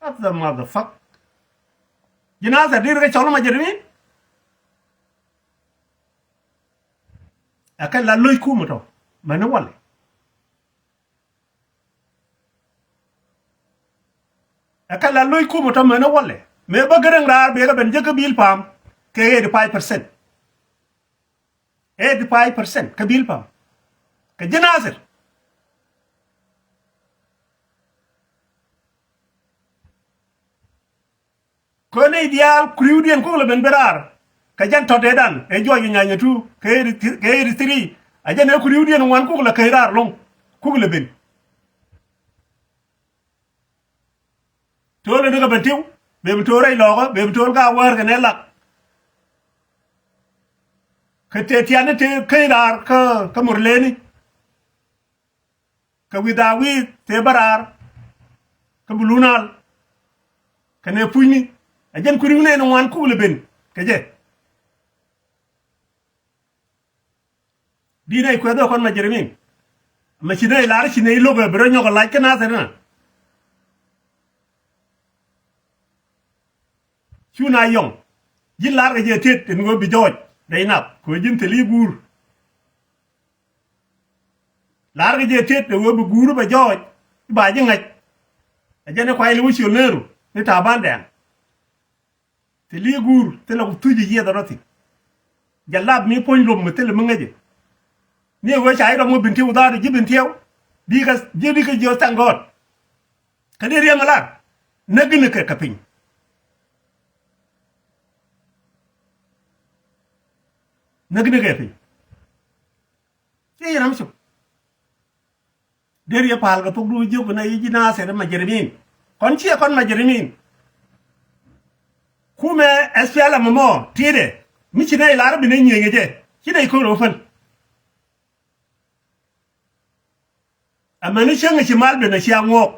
What the motherfuck? Ji̱n Nasir di ri kɛ cɔl i̱ majɛrimin. Ɛ kɛ la lo̱c kumɛ tɔ mɛn i̱ walɛ. Ɛ kɛ la lo̱c kumɛ tɔ mɛn i̱ walɛ mëë bä Gäräŋ raar bikɛ ben jek kä Bi̱i̱l Pa̱a̱m kɛ eighty five percent. Eighty five percent kä Bi̱i̱l Pa̱a̱m kɛ ji̱ Nasir. Kön i̱ diaal kuriwdiɛn kuk lɛ ben bi raar kɛ jɛn tɔ̱tɛdan ɛ juɔc kɛ nyanyɛ tu kɛ eighty three. A jɛn ɛ kuriwdiɛn ŋuan kuk lɛ kɛ raar lo̱ŋ kuk lɛ ben. To̱o̱l in kɛ ben tiw ben bi to̱o̱l rɛy lɔɔkä ben bi to̱o̱l ka wäär kɛ nɛ lak. Kɛ tëë tiani tëë keny raar kä kä Murleni. Kɛ wi̱i̱ dhawi̱i̱ tëë bä raar kä bi lunal. Kɛ nɛ pucni a jɛn kui̱ ri̱w nɛn ŋuan kuk lɛ ben kɛ jɛ. Di̱t nɛy kuɛth ɛ kɔn ma jɛrɛ min. Ma ci nɛy lar ci nɛy lo̱k ɛ bi rɔ nyɔk ɛ lac kä nathɛr na. Cu na yɔŋ ji̱n lar kɛ jɛ tet ɛn ɣöö bi jɔɔc rɛy nath kɛ ɣöö ji̱n thil i̱ guur. Lar kɛ jɛ tet ɛ ɣöö bi guur bɛ jɔɔc i̱ ba ji̱ ŋa̱c. Ɛ jɛn i̱ kuay li wä ciöl neeru ni ta̱a̱ bandɛɛŋ. Thili guur thilɛ ku thuc i̱ yiɛth rɔ thi̱n. Jɛ lap mi puɔ̱ny lom mi thilɛ mi ŋäcɛ. Ni ɛ wee ca i̱ rɔm ŋä bin tiɛw dhaat ji̱ bin tiɛw. Di kä ji̱ di kä ji̱ thank God. Kä di riɛm ɛ lar näk gini kɛ kɛ piny. Näk näk ɛ piny. Ciɛ yɛ ram cop. Deri yɛ pal kɛ thok du jiök nɛ yi ji̱ Nasir mujrimin. Kɔn ciɛ kɔn mujrimin. Kumɛ S P L M mɔ ti̱i̱dɛ mi ci nɛ ilar bi nɛ nyieny jɛ ci nɛ ikor ofäl. Amäni cäŋ ci mal ben a cia ŋuɔk.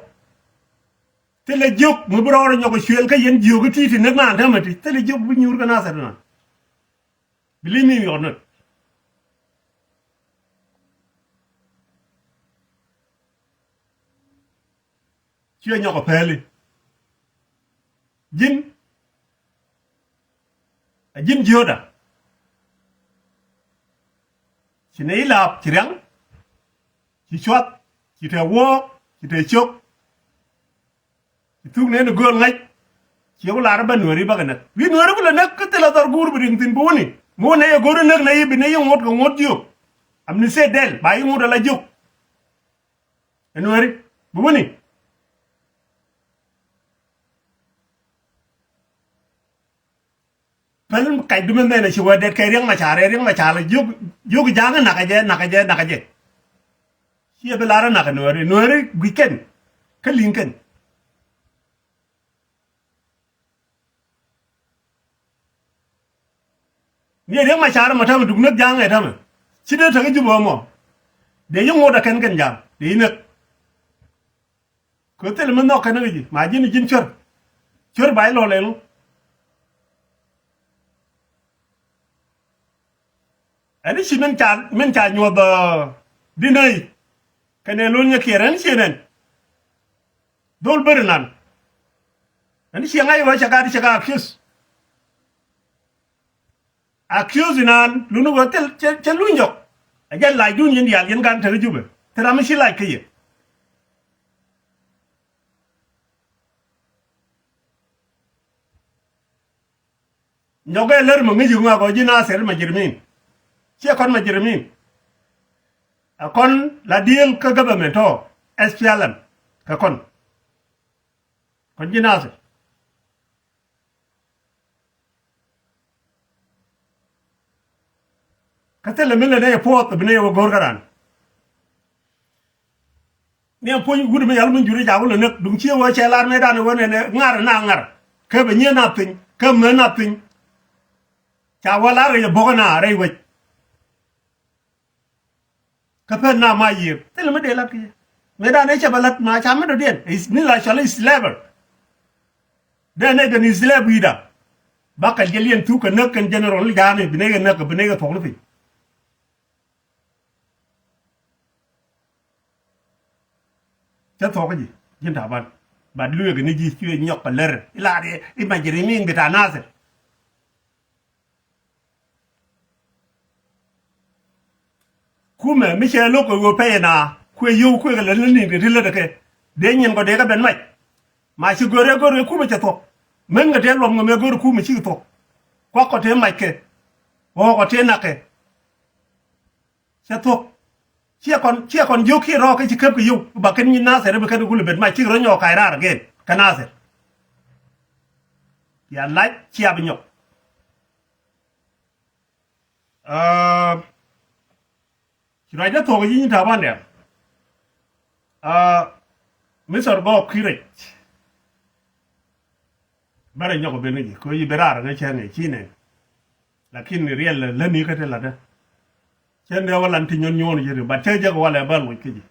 Thilɛ jiök mi bi rɔɔr nyɔk cuël kä yɛn jiök i̱ ti̱i̱ ti näk naan täämɛ ti thilɛ jiök bi nyuur kä Nasir naan. Believe me or not. Ciɛ nyɔk ɛ pɛli. Ji̱n. A ji̱n jiötda. Ci nɛ ilap ci riaŋ. Ci cuath. Ci te wuɔ̱ɔ̱k. Ci te cök. Ci thuk nɛn i̱ gööl ŋa̱c. Ci ku lar i̱ bä Nuääri bä kɛ näk wi̱i̱ Nuääri ku lɛ näk kä thilɛ dhɔr guur bi riŋ thi̱n bi wuni. Mi wä nɛy ɛ go̱r i̱ näk nɛy i̱ bi nɛy i̱ ŋot kɛ ŋot jiök. Am ni sɛ dɛl ba i̱ ŋot ala jiök. Ɛ Nuääri bi wuni. Päl kac dumɛ mɛn ɛ ci wee det kɛ Riɛk Macar ɛ Riɛk Macar jiök jiök ja̱a̱ŋ i̱ nakä jɛ nakä jɛ nakä jɛ. Ciɛ bi lar i̱ nakä Nuääri Nuääri gui̱c kɛn. Kä li̱ŋ kɛn. Ni Riɛk Macar mɔ tämɛ duk näk ja̱a̱ŋ ɛ tämɛ. Ci dee täk i̱ Jubɛ mɔ. Dee yi ŋot ɛ kɛn kɛn ja̱a̱ŋ dee yi näk. Kɛ thil mi nhɔk kɛn kä ji̱ ma ji̱n ji̱n cuer. Cuer ba ilɔ lɛl ŋu. Ɛn i̱ ci min ca min ca nyuɔth ɛ di nɛy. Kɛnɛ lon nyɛ kiɛr ɛn i̱ ci nɛn. Dhol beri nan. Ɛn i̱ ci ŋa̱c rɔ cɛ gat i̱ cɛ gat accuse. Accuse inan luni wä thil cɛ luny jɔk. A jɛ lac dun yin diaal yin gan te kä Jubɛ. Thil ram mi ci lac kä yɛ. Nyɔk ɛ lär mɛ ŋäc i̱ ŋuak ɔ ji̱ Nasir mujrimin. Ciɛ kɔn mujrimin. A kɔn la deal kä government ɔ S P L M. Kä kɔn. Kɔn ji̱ Nasir. Kä thilɛ mi lɛ nɛy puɔth bi nɛy wä go̱o̱r kä ran. Ni ɛn puɔ̱ny wut mi yal mi juri ca wä lɛ näk duŋ cië wä cɛ lar mëëdan wä nɛnɛ ŋar na ŋar. Kä bɛ nyiee na piny kä mɛ na piny. Ca wä lar rɛy ɛ bo̱kä na rɛy wec. Kä pɛn na ma yiëë thilɛ mi dee lat kä yɛ. Mëëdan ëë cɛ bɛ lat ma ca mi dɔ̱diɛn ni la cɔl i̱ slaver. Dee nɛy ben i̱ slave wi̱i̱da. Bakɛ jɛ liɛn thuk kɛ näk kɛn general ni ja̱a̱ni bi nɛy kɛ näk kɛ bi nɛy kɛ thuɔk ni piny. Cä thuɔk kä ji̱ ji̱n Taban. Bat lueek ni ji̱ cuɛ nyɔk kɛ lär ilat i̱ mujrimin bita Nasir. Kumɛ mi cɛ lo̱k kɛ ɣöö pɛyɛ na kuɛ yio̱w kuɛ kɛ lät ni ni̱n kɛ ti lät kɛ dee nyin kɔ dee kɛ ben mac. Ma ci gör ɛ gör kɛ kumɛ cɛ thuɔ̱k. Män kɛ tëë luɔm kɛ mɛ gör kumɛ cikɛ thuɔ̱k. Kuak kɔ tëë mac kɛ ɣɔɔk kɔ tëë nak kɛ. Cɛ thuɔ̱k. Ciɛ kɔn ciɛ kɔn jiök kiɛ rɔɔk kä ci käp kɛ yio̱w ba kɛn nyin Nasir bi kɛn kulɛ bet mac cikɛ rɔ nyɔɔk kac raar again kä Nasir. Ya lac cia bi nyɔk. Aa, ci ruacdä thuɔ̱k ji̱ nyin Taban dɛm. Aa, mi thɔr gɔɔk ki rɛc. Bärɛ nyɔk ben kä ji̱ kɛ ɣöö ji̱ ben raar ŋäc cäŋ ɛ ci nɛn. Lakin riɛl lä lätni kä te la̱tdä. Cäŋ dee wä lan ti nyuɔ̱n nyuɔ̱n ji̱ ri bat cä jek walɛ bä loc kä ji̱.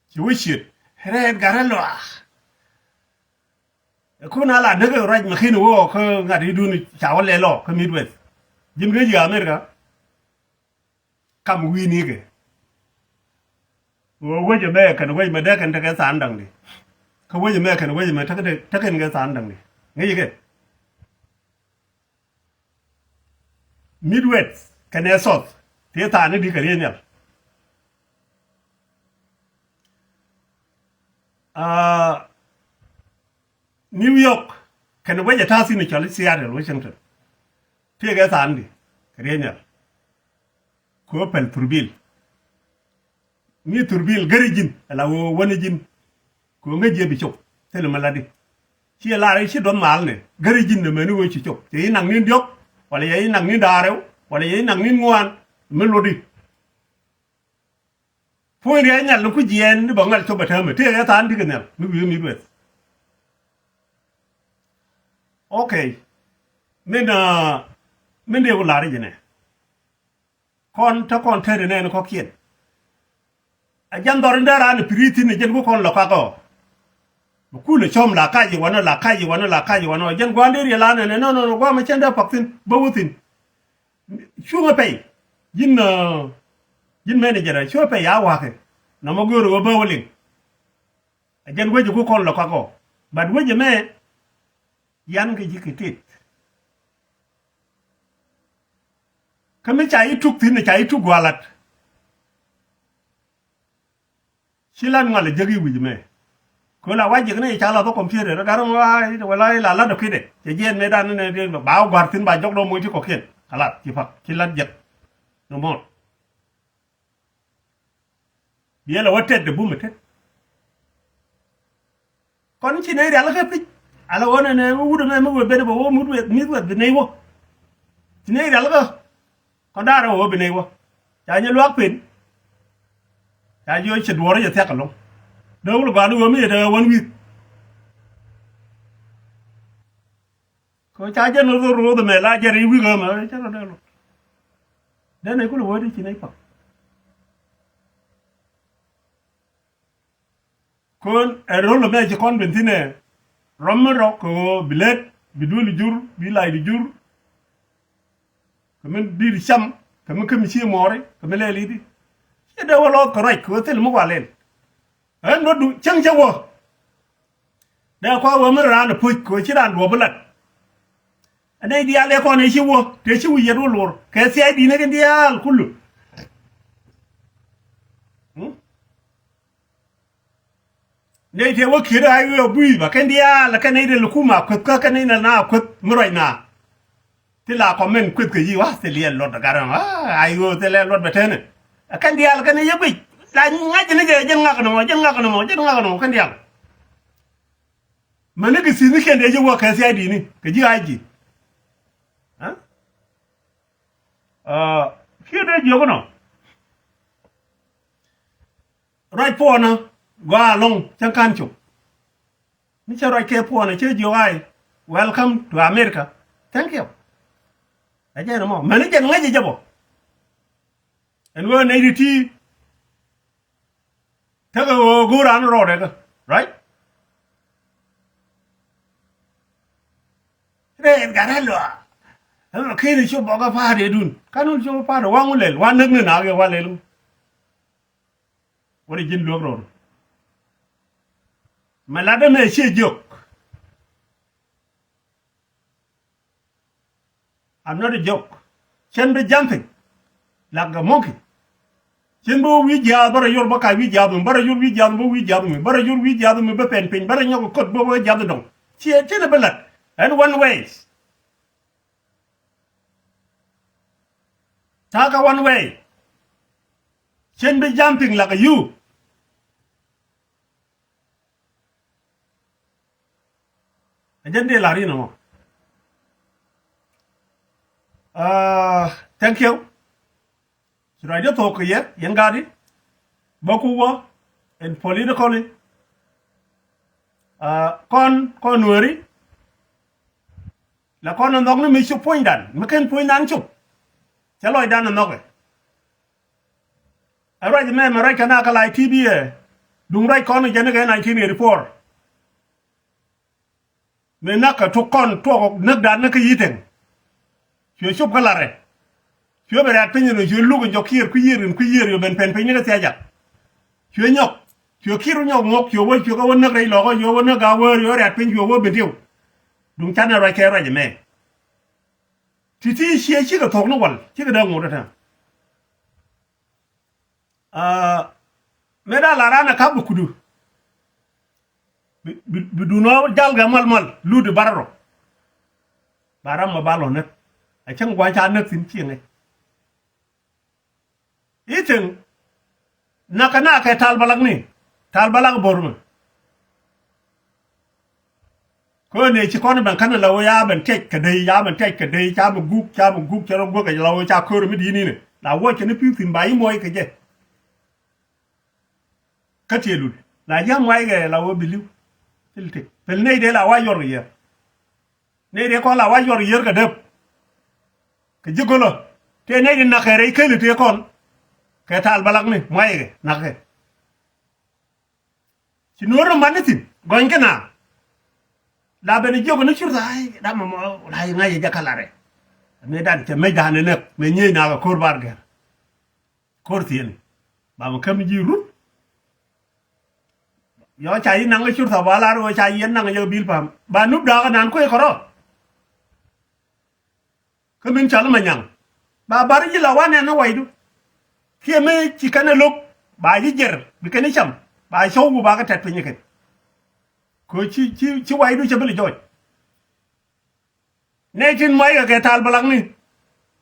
Ci wä ciet rɛɛt gat rɛ lɔaax. Ɛ kun a la näk ruac mɛ kin wä kä ŋa̱t idun ca wä lɛ lɔ kä Midwest. Ji̱n kä ji̱ America. Kam wi̱i̱ ni kɛ. Wä wec ɛmɛ kɛn wec mɛ dee kɛn tekɛ than daŋdi. Kä wec ɛmɛ kɛn wec mɛ tekɛ tekɛn kɛ than daŋdi. Ŋäc kɛ. Midwest kɛnɛ South tëë thaani di kɛ riey nhial. Aa, New York kɛnɛ wec ɛ ta̱a̱ thi̱n cɔl i̱ Seattle, Washington. Tëë kɛ thaani di kɛ riey nhial. Kɛ ɣöö pɛl thurbil. Mi thurbil gäri ji̱n ala ɣöö wäni ji̱n. Kɛ ɣöö ŋäc jiɛ bi cop thilɛ mi latdi. Ciɛ lar i̱ ci duɔth mal ni gäri ji̱n ni meni wee ci cop. Cɛ i̱ nak ni̱n diɔ̱k, wala cɛ i̱ nak ni̱n da̱ŋ rɛw, wala cɛ i̱ nak ni̱n ŋuan, mi luɔt i̱. Puɔ̱ny riac nhial ni ku jiɛɛn ni bä ŋäl cop ɛ täämɛ. Tëë ɛ tha̱a̱ŋ di̱k nhial mi wi̱i̱ mi dueth. Ok. Min, ah, min dee ku lar i̱ ji̱nɛ. Kɔn te kɔn tet inɛn kɔ̱kiɛn. Ɛ jɛn dhɔr in dee raan i̱ pi̱ri̱ thi̱n ɛ jɛn ku kɔn lɔ kakɔ. Bi kulɛ cɔm la kac i̱ wanɔ, la kac i̱ wanɔ, la kac i̱ wanɔ. Ɛ jɛn gua̱a̱n dee riɛl anɛn ɛ nɔ nɔ nɔ gua̱a̱m ɛ cɛn dee path thi̱n bä wä thi̱n. Cuŋä pɛy. Ji̱n, ah, ji̱n manager ɛ cuŋä pɛy a wa̱kɛ. Nɔmɔ göörä wä bä wä liŋ. Ɛ jɛn wecɛ ku kɔn lɔ kakɔ. But wecɛ mɛ yan kɛ ji̱ kɛ tet. Kä mi ca i̱ tuk thi̱n, ca i̱ tuk gua̱a̱lat. Ci lat ŋɔl ɛ jek i̱ wi̱c mɛ. Kö la wac jek ni ca lath ɔ computer gar ŋɔl wala la lat ɔ kidɛ. Cɛ jiɛn mëë dan ni ba wä gua̱r thi̱n ba jɔk dɔ moc ti kɔkiɛn. Kala ci pak ci lat jek. Ni mɔr. Biɛl ɛ wä tɛt dee bum ɛ tɛt. Kɔn ci nɛy rialikä pi̱c. Ala ɣöö nɛnɛ wut ɛmɛ mi wee ben bɛ wä mut weth mi̱th weth bi nɛy wä. Ci nɛy rialikä. Kɔn da̱a̱r ɛ wä bi nɛy wä. Ca nyɛ luaak pen. Ca jiɔ cɛ duɔ̱ɔ̱r cɛ thiak ɛlɔ̱ŋ. Dee wul gɔaa ni ɣöö mi yɛ te ɣä wän wi̱i̱th. Kɛ ca jɛn rɔ ruɔth ɛmɛ la jɛn ri wi̱i̱ ɣä mɛ cɛ rɔ dee luɔt. Dee nɛy kulɛ wä di ci nɛy pa̱k. Kön ɛ ro̱l ɛmɛ ci kɔn ben thi̱n ɛ rɔm mi rɔk kɛ ɣöö bi lät bi duël jur bi lac di jur. Kɛ mi di̱i̱t cam kɛ mi kä mi ci mɔɔri kɛ mi lɛl i̱di. Ciɛ dee wä lɔɔth kɛ ruac kɛ ɣöö thil mi wa lɛl. Ɛn duɔ̱tdu cäŋ cä wä. Dee kua wä mi raan ɛ puc kɛ ɣöö ci raan duɔ̱ɔ̱p bi lat. Ɛ nɛy diaal ëë kɔn ëë ci wä tëë ci wi̱i̱ yɛt wä luɔr kɛ thia̱a̱cdi̱n ɛ kɛn diaal kulu. Nɛy tëë wä kiet a i̱ ɣöö bui̱i̱ ba kɛn diaal kɛn nɛy dee lɛ kum a kueth kä kɛn nɛy na kueth mi ruac na. Thil a kɔmɛn kueth kɛ yi̱ wa thil yɛ luɔt ɛ gat ɛmɔ a i̱ ɣöö thil yɛ luɔt bɛ tɛnɛ. Ɛ kɛn diaal kɛn nɛy yɛ guic la ŋa̱c ni jɛ jɛn ŋak nɔmɔ jɛn ŋak nɔmɔ jɛn ŋak nɔmɔ kɛn diaal. Mäni kɛ thi̱n ni kɛn dee ji̱ wä kɛ thia̱a̱cdi̱n ni kɛ ji̱ a ji̱. Kiɛ dee jiök nɔ. Ruac puɔnä gɔaa ɛlɔ̱ŋ cäŋ ka̱n cop. Mi cä ruac kɛ puɔnä cä jiök ai, welcome to America. Thank you. Ɛ jɛn ɛmɔ mäni jɛn ŋäc ɛ jɛ bɔ. Ɛn ɣöö nɛy ti ti tekɛ ɣöö go̱o̱r an rɔɔdɛ kä right. Rɛɛn gat a luaak. Ɛmɛ keni cop bɔkä pa̱a̱r yɛ dun kan wun cop pa̱a̱r waŋ wun lɛl wa näk ni naak yɛ wa lɛl. Wä ri ji̱n luäk rɔɔr. Mɛ lat ɛmɛ ciɛ jiök. I'm not a joke. Cien bi jumping like a monkey. Cien bi wä wi̱i̱ jiaath bä rɔ yor bä kac wi̱i̱ jiaath mi bä rɔ yor wi̱i̱ jiaath mi bä wi̱i̱ jiaath mi bä rɔ yor wi̱i̱ jiaath mi bä pɛn piny bä rɔ nyɔk kot bä wä jiaath dɔŋ. Cie cien bi lat ɛn one ways. Takä one way. Cien bi jumping like a you. Ɛ jɛn dee lar yɛn ɛmɔ. Thank you. Ci ruacdä thok kɛ yɛ yɛn gaatdi bä ku wä in politically. Kɔn kɔn nueeri la kɔn ɛ nhɔk ni mi cop puɔ̱nydan mi ken puɔ̱nydan cop. Cɛ lɔcdan ɛ nhɔkɛ. Ɛ ruac mɛ mɛ ruac kɛ na kɛ lac T V ɛ duŋ ruac kɔn jɛn kɛ nineteen eighty-four. Mi nak kɛ tuk kɔn tuɔk näkdan ni kä yi̱ teŋ. Cuɛ cop kä larɛ. Cuɛ ben rɛ̈t piny ni cuɛ luk in jɔk kiɛɛr kui̱ yiëër in kui̱ yiëër cuɛ ben pɛn piny ni kä thia̱c jak. Cuɛ nyɔk cuɛ kiɛɛr wä nyɔk ŋuɔk cuɛ wä cuɛ kä wä näk rɛy lɔkä cuɛ wä näk a wäär cuɛ wä rɛ̈t piny cuɛ wä ben tiw. Duŋ canɛ ruac kɛ ruac ɛmɛ. Ti̱ti̱ ciɛ cikɛ thok ni wal cikɛ dee ŋot ɛ tɛm. Mëë da la ran ɛ kap bi kudu. Bi, bi, bi dun ɔ jal gɛ mal mal lut i̱ bar rɔ. Ba ram mɛ ba lɔ näk. Ɛ cäŋ gua̱n ca näk thi̱n cieŋɛ. I̱ thi̱n. Nakɛ nakɛ tal balak ni. Tal balak bo̱r mɛ. Kä nɛ ci kɔn ben känɛ la wee ya ben tiɛc kɛ dee, ya ben tiɛc kɛ dee, ca ben guk, ca ben guk, ca rɔ guäk kɛ la wee ca köör mi di̱i̱t ni̱nɛ. La wuɔc kɛ ni pi̱w thi̱n ba yi muɔc kɛ jɛ. Kä tiɛɛl lul la ji̱ a muac kɛ la wee bi li̱w. Thil tëk pɛl nɛy dee la wa yuɔr kɛ yiër. Nɛy dee kɔn la wa yuɔr kɛ yiër kɛ dep. Kɛ ji̱ gölä tëë nɛy di na̱k kɛ rɛy keli tëë kɔn. Kɛ taal balak ni muac kɛ na̱k kɛ. Ci nuɔ̱ɔ̱r ni man ni thi̱n gɔny kɛ na. La ben jiök ni cur tha̱a̱c dam mɔ la yi ŋa̱c jɛ jakä larɛ. Mëë dan cɛ mec dan ni nɛk mëë nyiey nakä ko̱r bar gɛr. Ko̱r thieni ba mi käm ji̱ rut. Yɔ ca yi naŋ cur tha̱a̱c ba lar wee ca yɛn naŋ jɛ bil pam ba nup dakä nan kuec kɔrɔ. Kä min cɔl Manyaŋ ba bar ji̱ la wanɛ ni waydu. Kiɛ mi ci kɛn ɛ lo̱k ba ji̱ jiɛr bi kɛn i̱ cam ba cɔw wu ba kɛ tɛt piny ikɛn. Kɛ ci ci ci waydu cɛ bi lɛ jɔɔc. Nɛy tin muackɛ kɛ taal bä lakni.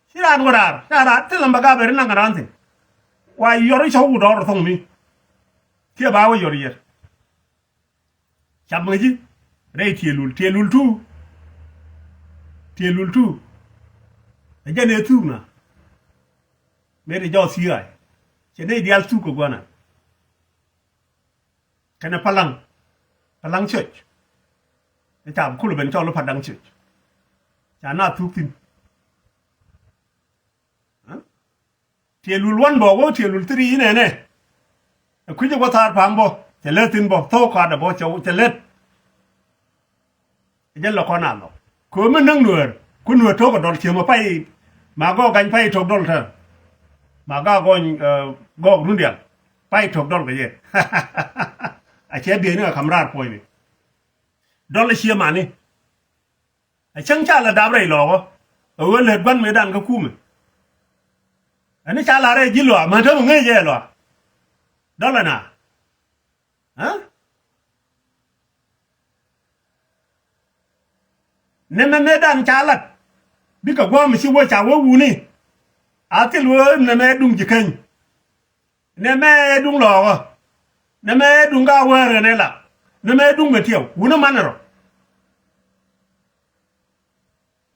Ci raan wä raar ca raar thilɛ bä gap ɛ ri naŋ kɛ raan thi̱n. Wa yɔr i̱ cɔw wu dɔɔr ɛ thoŋ mi. Kiɛ ba wä yɔr yɛr. Cap ŋäci rɛy tiɛɛl lul, tiɛɛl lul tu. Tiɛɛl lul tu. Ɛ jɛn ɛ thuk na. Mëë ti jɔɔth thia̱a̱c cɛ nɛy diaal thuk kɛ gua̱na. Kɛnɛ palaŋ, palaŋ church. Ɛ cap kulɛ ben cɔl i̱ palaŋ church. Ca na thuk thi̱n. Tiɛɛl lul wan bɔ wä tiɛɛl lul thiri inɛnɛ. Ɛ kui̱cɛ wä thaar pa̱a̱m bɔ cɛ lät thi̱n bɔ thok kɔaadɛ bɔ cɛ lät. Ɛ jɛn lɔ kɔn a lɔ köö mi näk nuäär ku nuäär tok ɛ dɔl ciemä pay. Ma gɔɔk gany pay tok dɔl tɛ. Ma gɔɔk gɔny gɔɔk rundial pay tok dɔl kɛ yɛ. A cɛ bieyni kɛ kam raar puɔ̱nyni. Dɔl ɛ ciemani. Ɛ cäŋ ca la dap rɛy lɔɔkä. Ɛ ɣöö lät gua̱n mëëdan kä kumɛ. Ɛn ca la rɛy ji̱ lɔa män te mi ŋäc jɛ lɔa. Dɔlɛ na. Aa? Nɛmɛ mëëdan ca lat bikɛ gua̱a̱m ci wä ca wä wuni. A thil wee nɛmɛ duŋ ji̱ keny. Nɛmɛ duŋ lɔɔkä. Nɛmɛ duŋ ka wäär kɛn ɛ la. Nɛmɛ duŋ mɛ tiɛw wuni manɛ rɔ.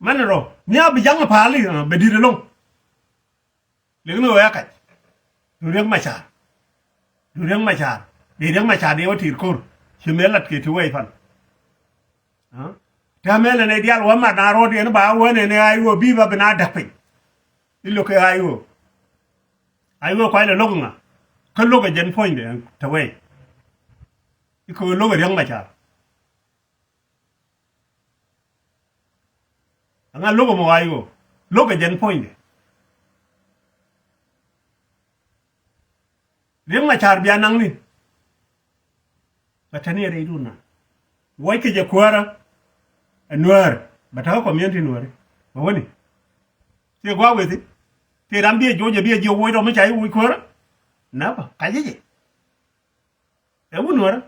Manɛ rɔ ni a bi jaŋ pa̱a̱li bɛ di̱t ɛlɔŋ. Liŋ ni ɣöö ya kac. Du Riek Machar. Du Riek Machar. Di Riek Machar di wä ti̱i̱t ko̱r ci mëë lat kɛ ti wee pan. Täämɛ lɛ nɛy diaal wä mat na ro̱o̱diɛn ba wä nɛn ɛ ay wä bi ba bi na däk piny. I̱ lo̱k kɛ ay wä. Ay wä kuay lɛ lo̱k ŋa. Kä lo̱k ɛ jɛn puɔ̱nydɛ te wee. I̱ kɛ wä lo̱k ɛ Riek Machar. Aŋa lo̱k ɛmɔ wa̱a̱ i̱ ɣöö lo̱k ɛ jɛn puɔ̱nydɛ. Riek Machar bia naŋni. Bɛ tɛni ɛ rɛydun na wuɔc kɛ jɛ kuäärä. Ɛ nuäär bɛ ta̱kä community nuääri bɛ wäni. Thiee gua̱a̱ wee thi̱n. Thiee ram biɛ joc ɛ biɛ jiɛ wuɔc rɔ mi ca i̱ wuɔc kuäärä. Napa kac jɛ jɛ. Ɛ wut nuäärä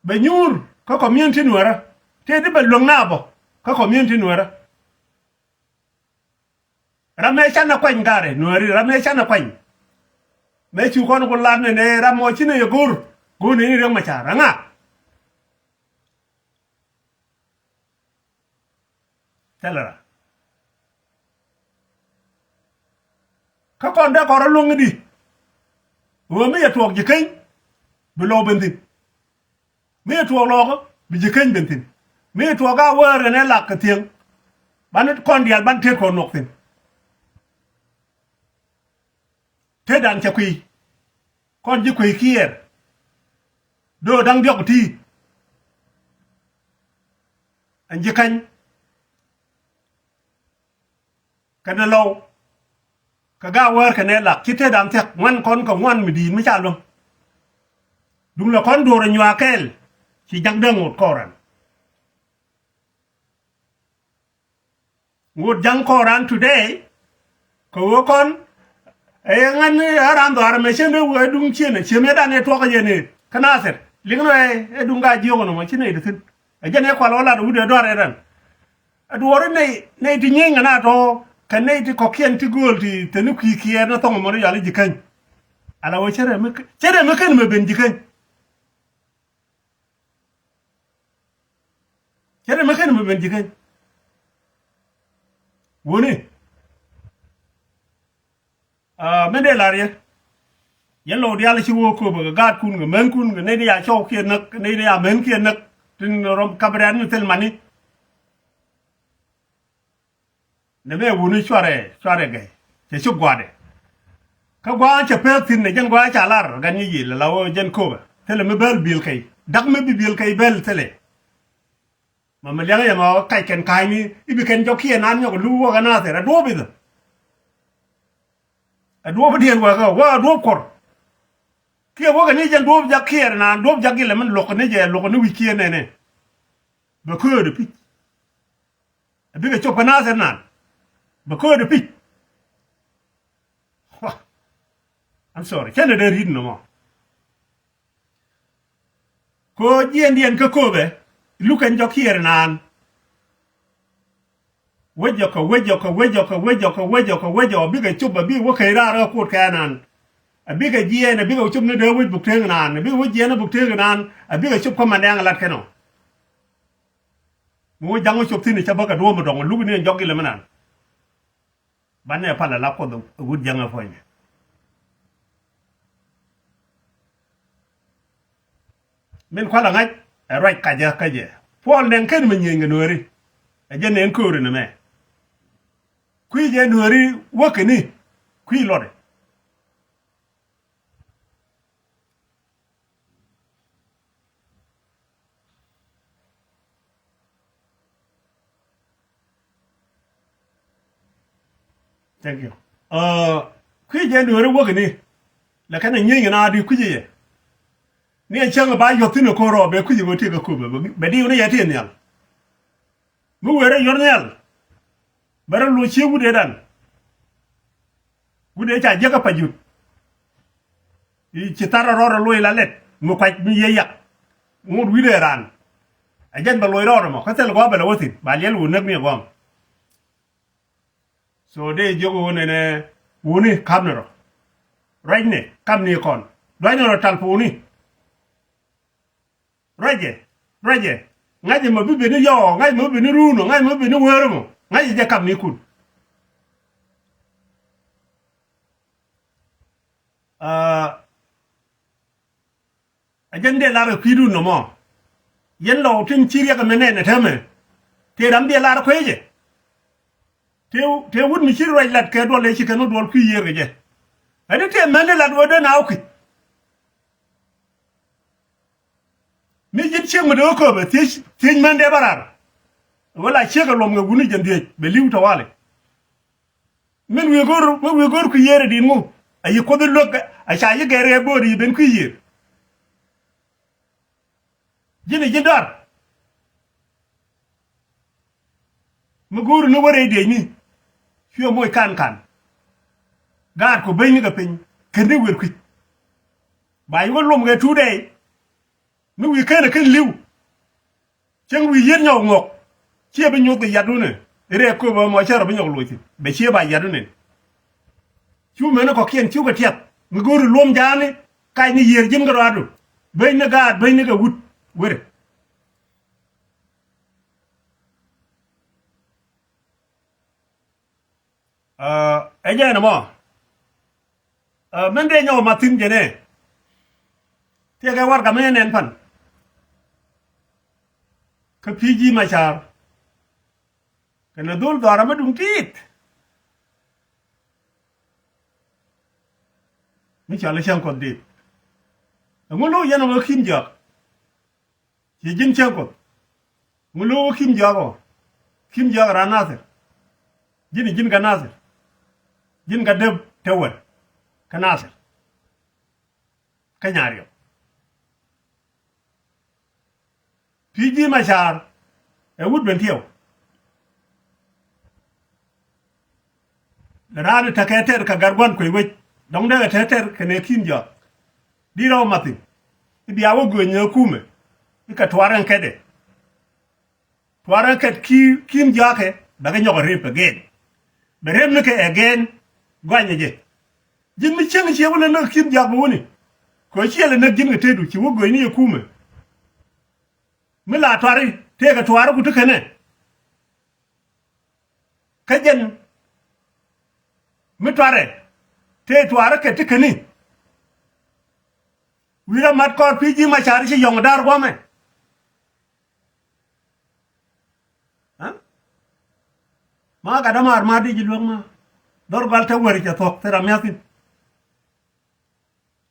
bɛ nyuur kä community nuäärä. Tëë di bɛ luäŋ na bä kä community nuäärä. Ram mëë canɛ kuany garɛ nuääri ram mëë canɛ kuany. Mëë cu kɔn ku lat nɛnɛ ram mɔ ci nɛ yɛ go̱r. Go̱r nɛni Riek Machar aŋa. Thilɛ ra. Kä kɔn dee kɔn rɔ luäŋ i̱di. Ɣöö mi yɛ tuɔɔk ji̱ keny bi lɔɔk ben thi̱n. Mi yɛ tuɔɔk lɔɔkä bi ji̱ keny ben thi̱n. Mi yɛ tuɔɔk a wäär ɛn ɛ lak kɛ thiäŋ. Banɛ kɔn diaal ban tet kɔn nuɔk thi̱n. Tetdan cɛ kui̱ kɔn ji̱ kui̱ kiɛɛr. Do̱o̱ da̱ŋ diɔ̱k ti̱i̱. Ɛn ji̱ käny kɛnɛ lɔw kɛ ga̱a̱ wäär kɛnɛ lak ci tetdan thia̱k ŋuan kɔn kɛ ŋuan mi di̱i̱t mi ca luäŋ. Duŋ lɛ kɔn duɔ̱ɔ̱r ɛ nyuaak kɛɛl ci ja̱ŋ dee ŋot kɔɔran. Ŋot ja̱ŋ kɔɔran today. Kɛ ɣöö kɔn ɛ ŋän ɛ ran dhɔaar ɛmɛ cien dee wee duŋ cien ɛ cien mëëdan ɛ tuɔk ɛ yɛn ɛ kä Nathir liŋ nɔ ɛ duŋ ka jiök ɛnɔ mɔ ci nɛy ti thi̱n. Ɛ jɛn ɛ kual wä lat ɛ wut ɛ duaar ɛ ran. Ɛ duɔɔri nɛy nɛy ti nyieny ŋän a tɔ̱ kɛ nɛy ti kɔ̱kiɛn ti gööl ti theni kui̱ kiɛɛr ni thɔŋ ɛmɔ ni yɔal i̱ ji̱ käny. Ala wee cä rɛm mi ken mɛ ben ji̱ käny. Mɛn ji̱ keny. Wuni. Aa, mɛn dee lar yɛ. Yɛn lɔw diaal ci wä kööbä kɛ gaatkun kɛ mänkun kɛ nɛy ni ya cɔw kiɛ näk, kɛ nɛy ni ya män kiɛ näk. Tin rɔm kap rɛ̈t ni thil mani. Nɛ mɛ wuni cuarɛ, cuarɛ gɛy. Cɛ cuk gua̱a̱dɛ. Kä gua̱a̱n cɛ pek thi̱n nɛ jɛn gua̱a̱n ca lar gan nyi yil la wä jɛn kööbä. Thilɛ mi bel biël kɛy. Dak mi bi biël kɛy bel thilɛ. Ma mi liaŋ yɛ ma wä kac kɛn ka̱a̱cni i̱ bi kɛn jɔk kiɛ naan nyɔk lup wä kɛ nathir a duɔ̱ɔ̱p i̱thä. A duɔ̱ɔ̱p diɛn wä kɛ wä a duɔ̱ɔ̱p kuɔr. Kiɛ wä kɛ ni jɛn duɔ̱ɔ̱p jak kiɛɛr naan duɔ̱ɔ̱p jak ilɛ min luɔk ni jɛ luɔk ni wi̱c kiɛ nɛnɛ. Bɛ köödɛ pi̱c. A bikɛ cop kɛ nathir naan. Bɛ köödɛ pi̱c. Wah. I'm sorry. Cɛn dee ri̱t nɔmɔ. Ko jiɛndiɛn kä kööbɛ lukɛn jɔk kiɛɛr naan. Wec jɔk kɛ wec jɔk kɛ wec jɔk kɛ wec jɔk kɛ wec jɔk kɛ wec jɔk bikɛ cop a bikɛ wä kɛy raar kä kuot kɛ naan. A bikɛ jiɛɛn a bikɛ cop ni dee wec buk teŋ naan a bikɛ wä jiɛɛn a buk teŋ naan a bikɛ cop kä mandɛɛŋ lat kɛn ɔ. Mi wä jaŋ wä cop thi̱n i̱ ca bäkɛ duɔ̱ɔ̱m i̱ dɔ̱ŋ luk ni ɛn jɔk ilɛ mi naan. Banɛ pal ala kuɔth ɛ wut jaŋ ɛ puɔ̱nyɛ. Min kual aŋa̱c ɛ ruac kacä kä jɛ. Puɔl nɛŋ ken mi nyieny kɛ nuääri. Ɛ jɛ nɛŋ kööri ni mɛ. Kui̱ jɛ nuääri wäkɛ ni kui̱ luɔtdɛ. Thank you. Kui̱ jɛ nuääri wäkɛ ni. Lɛ kɛn a nyieny kɛ na di kui̱ jɛ. Ni a cäŋ ba yuɔth thi̱n a ko̱r rɔ bɛ kui̱ jɛ wä ti kɛ köp bɛ diw ni yɛ ti nhial. Mi wëë rɔ yuɔr nhial. Bɛ rɔ loc ciek wut ëëdan. Wut ëë ca jiäk kä pa jut. I̱ ci thar rɔ rɔɔd rɔ loc la lɛt mi kuac mi yiëë yak. Ŋot wi̱dɛ raan. Ɛ jɛn bɛ loc rɔɔd ɛmɔ kä thil gɔaa bɛ lɛ wä thi̱n ba liɛl wut näk ni ɛ gɔaa. So dee jiök wä nɛnɛ wuni kapni rɔ. Ruacni kapni kɔn. Ruacni rɔ tal puuni. Ruacɛ, ruacɛ. Ŋa̱cɛ mɔ bi beni yɔɔ, ŋa̱cɛ mɔ bi beni ruunɔ, ŋa̱cɛ mɔ bi beni wääri mɔ. Ŋa̱cɛ jɛ kapnikun. Aa, a jɛn dee lar kɛ kui̱dun nɔmɔ. Yɛn lɔw tin ci riɛk ɛmɛ nɛn ɛ täämɛ. Tëë ram dee lar kuecɛ. Tëë, tëë wut mi ci ruac lat kɛ duɔl ëë ci kɛn wä duɔl kui̱ yiëër kɛ jɛ. Ɛn i̱ tëë mɛn dee lat wä dee na wä kui̱. Mi ji̱n ciek mi dee wä köpɛ thiec, thiec män dee bä raar. Wala ciek ɛ luɔm kɛ wuni jɛn dhiec bɛ li̱w tawali. Min wi̱i̱ go̱r, min wi̱i̱ go̱r kui̱ yiëër ɛ di̱t ŋu. A yi kuoth i̱ luäk a ca yi gɛr ɛ bo̱o̱r yi ben kui̱ yiëër. Ji̱n i̱ ji̱n dɔ̱a̱r. Mi go̱o̱ri ni wä rɛy diecni. Cuɛ moc kan kan. Gaat ku beny ni kɛ piny. Ken ni wër kui̱c. Ba yi wä luɔm kɛ tuut dɛy. Mi wi̱i̱ ken ɛ ken li̱w. Cäŋ wi̱i̱ yiet nyɔk ŋuɔk. Ciɛ bi nyuth kɛ yatdun ɛ rɛɛ köp ɛmɔ cä rɔ bi nyɔk loc thi̱n bɛ cië ba yatdun ɛn. Cu mɛn kɔkiɛn cukɛ tiɛth mi go̱o̱ri luɔm ja̱a̱ni. Kac ni yiëër ji̱n kɛ rɔaadu. Beny ni gaat beny ni kɛ wut. Wërɛ. Ɛ jɛn ɛmɔ. Ɛ, min dee nyɔk mathin jɛnɛ. Tiɛkɛ warɛga mi nɛn pan. Kä pi̱i̱ ji̱ macar. Kɛnɛ dhol dhɔra mi duŋ ti̱i̱t. Mi cɔal i̱ cäŋ kuɔth dit. Ɛŋu lo̱k yɛn ɛmɔ ki̱n jɔak. Ci ji̱n cäŋ kuɔth. Ŋu lo̱k wä ki̱m jɔak ɔ. Ki̱m jɔak ran Nathir. Ji̱n ji̱n kä Nathir. Ji̱n kä dep te wär kä Nathir. Kä nyariɔp. Pi̱i̱ ji̱ macar ɛ wut ben tiɛw. Raan tekɛ tɛr kɛ gat gua̱n kuec wec dɔ̱ŋ dee kɛ tɛr tɛr kɛnɛ ki̱n jɔak. Di rɔw mathin i̱ bia wä gööny ɛ kumɛ. I̱ kɛ tuaar ɛn kɛtdɛ tuaar ɛn kɛt ki̱n jɔakɛ bɛ kɛ nyɔk ɛ rep ɛ gɛn. Bɛ rep ni kɛ ɛ gɛn gɔany ɛ jɛ. Ji̱n mi cieŋ ciɛ wä lɛ näk ki̱n jɔak bɛ wäni. Kɛ ciɛ lɛ näk ji̱n kɛ tetdu ci wä gööny ni ɛ kumɛ. Mi la tuari tëëkɛ tuari ku ti kɛnɛ. Kä jɛn mi tuarɛ tëë tuarɛ kɛ ti käni. Wi̱i̱ rɔ mat kɔr Pi Ji̱ Macar ci yɔ̱ŋ da̱r gua̱mɛ. Ɛ? Ma gat dämaar ma di ji̱ luäk ma. Dhɔr gual te weri cɛ thuɔ̱k thil ram miathin.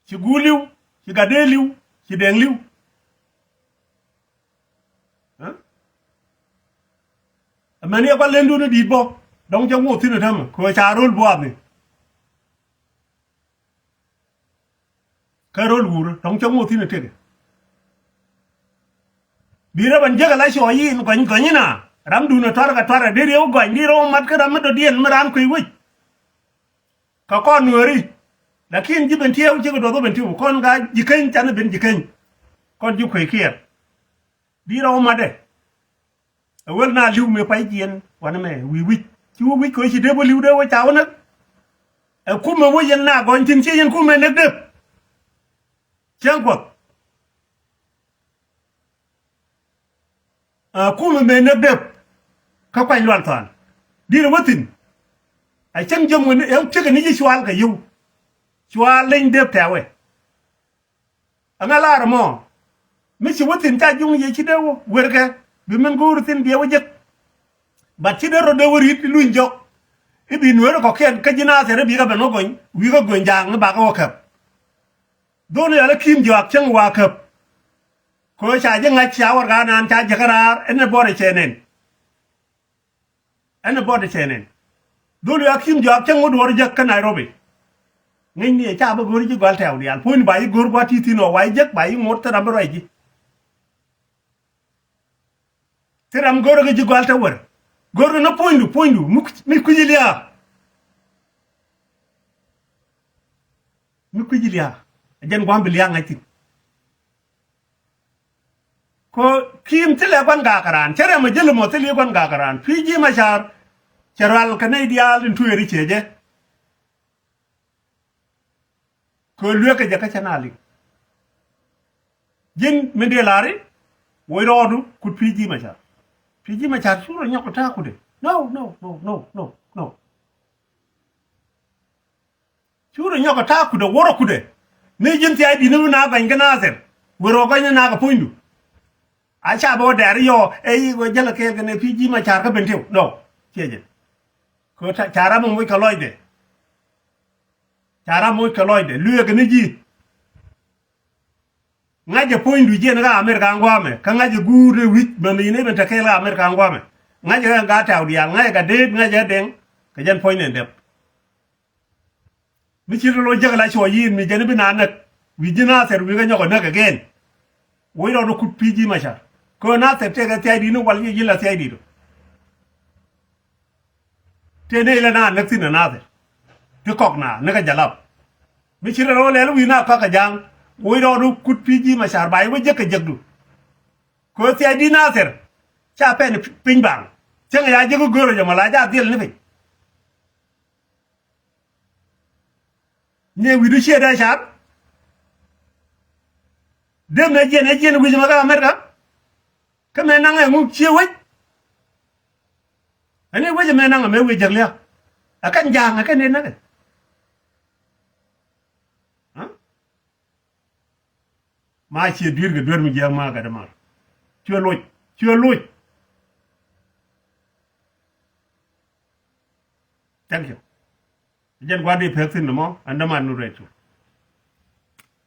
Ci guur li̱w, ci gatdee li̱w, ci dɛŋ li̱w. Ɛ? Amäni ɛ gual lendun di̱i̱t bä dɔ̱ŋ cä ŋoth thi̱n ɛ täämɛ kɛ ɣöö ca ro̱l buath ni. Kä ro̱l wur dɔ̱ŋ cä ŋoth thi̱n ɛ tëkɛ. Bi rɛ bän jek ala cuɔ yiin gɔny gɔny ina. Ramdun ɛ tuarɛ kɛ tuarɛ di riɛw gɔny di rɛw mat kä ram mi dɔ̱diɛn mi raan kui̱ wec. Kɛ kɔn nueeri. Lakin ji̱ ben tiɛw cikɛ duɔth wä ben tiw kɔn ka ji̱ keny canɛ ben ji̱ keny. Kɔn ji̱ kuec kiɛɛr. Di rɔw matdɛ. Ɛ wel na li̱w mëë pay jiɛn wanɛ mɛ wi̱i̱ wi̱c ci wä wi̱c kɛ wä ci dee wä li̱w dee wä ca wä näk. Ɛ kumɛ wä yɛn na gɔny thi̱n ci yɛn kumɛ näk dee. Cäŋ kuɔth. Ɛ kumɛ mëë näk dee. Kä kuany lual thɔan. Dirɛ wä thi̱n. Ɛ cäŋ jiäm wä ni ɛ cäkɛ ni ji̱ cual kɛ yio̱w. Cual leny dee tɛwɛ. Aŋa lar mɔ mi ci wä thi̱n ca juŋ yɛ ci dee wä werkɛ bi min go̱o̱r thi̱n biɛ wä jek. Bat ci dee rɔ dee wä ri̱t luny jɔk. I̱ bi nueeri kɔ̱kiɛn kä ji̱ Nathɛr i̱ bi kɛ ben wä gony wi̱i̱ kä gony ja̱a̱ŋ i̱ bakä wä käp. Dhon yɔl i̱ ki̱i̱m jɔak cäŋ wa käp. Kɛ ɣöö ca ji̱ ŋa̱c ca wär ɣa̱a̱n an ca jek kä raar ɛn ɛ buɔt ɛ cɛ nɛn. Ɛn ɛ buɔt ɛ cɛ nɛn. Dhol wi̱i̱ a ki̱i̱m jɔak cäŋ wä duɔ̱ɔ̱r jek kä Nairobi. Ŋäcni ɛ ca bä go̱r ji̱ gɔal tɛ̈ɛ̈u diaal puɔ̱nyni ba ji̱ go̱r gua̱a̱th ti̱i̱ thi̱n ɔ wa ji̱ jek ba ji̱ ŋot thil ram bi ruac ji̱. Thil ram go̱r kä ji̱ gɔal te wär. Go̱r kä ni puɔ̱nydu puɔ̱nydu mi kui̱ ji̱ lia̱a̱. Mi kui̱ ji̱ lia̱a̱. Ɛ jɛn gua̱a̱m bi lia̱a̱ ŋa̱c thi̱n. Ko ki̱i̱m thilɛ gua̱n gakä raan cä rɛm a jälä mɔ thil i̱ gua̱n gakä raan Pi Ji̱ Macar. Cɛ rual kɛ nɛy diaal tin tueeri ciecɛ. Kɛ lueekä jɛ kä cɛ na liŋ. Ji̱n min dee la̱ri woc rɔɔdu kut Pi Ji̱ Macar. Pi Ji̱ Macar curɛ nyɔk kɛ ta̱a̱ kudɛ. No, no, no, no, no, no. Curɛ nyɔk kɛ ta̱a̱ kudɛ wurɛ kudɛ. Ni ji̱n thia̱a̱c di̱t ni wi na gɔny kä Nathɛr. Wër wä gɔny ni na kɛ puɔ̱nydu. A ca bɛ wä dɛɛr yɔ ɛ yi wä jälä kɛɛl kɛ ni Pi Ji̱ Macar kä ben tiw dɔw. Ciɛ jɛ. Kɛ ca ram moc kɛ lɔcdɛ. Ca ram moc kɛ lɔcdɛ lueekɛ ni ji̱. Ŋa̱cɛ puɔ̱nydu jiɛn kä Amerika ŋuamɛ kä ŋa̱cɛ guur ni wi̱c mɛmɛ in ëë ben te kɛɛl kä Amerika ŋuamɛ. Ŋa̱cɛ kä gat tɛ̈ɛ̈u diaal ŋa̱cɛ gat deet ŋa̱cɛ kä dɛŋ. Kɛ jɛn puɔ̱ny nɛn dɛp. Mi ci rɔ lo̱c jäk la cuɔ yiin mi jɛn i̱ bi na näk wi̱i̱ ji̱ Nathɛr wi̱i̱ kä nyɔk ɛ näk again. Woc rɔɔdu kut Pi Ji̱ Macar. Kɛ Nathɛr tëëkɛ thia̱cdi̱t ni wal ji̱ ji̱ la thia̱cdi̱t ɔ. Tëë nɛy lɛ na näk thi̱n ɛ Nathɛr. Ti kɔk na näk ɛ jalap. Mi ci rɔ lo̱c lɛl wi̱i̱ na kɔak ɛ ja̱a̱ŋ. Woc rɔɔdu kut Pi Ji̱ Macar ba i̱ wä jäk kɛ jäkdu. Kɛ thia̱cdi̱t Nathɛr. Ca pɛn piny baŋ. Cäŋ ya jäk i̱ görä jɛ mɔ la ja dhil ni piny. Nyɛ wi̱du ciɛ dee car. Dem nɛ jiɛn ɛ jiɛn wi̱c mɛ kä Amerika. Kä mɛ naŋ ɛ ŋuk ciɛ wec. Ɛn i̱ wec ɛmɛ naŋ ɛmɛ wec jäk liak. Ɛ kɛn ja̱a̱ŋ ɛ kɛn i̱ näk ɛ. Ma ciɛ dui̱r kɛ duer mi jiääk ma gat dämaar. Cuɛ loc, cuɛ loc. Thank you. Jɛn gua̱n di pek thi̱n nɔmɔ ɛn dämaar nu rɛy cu.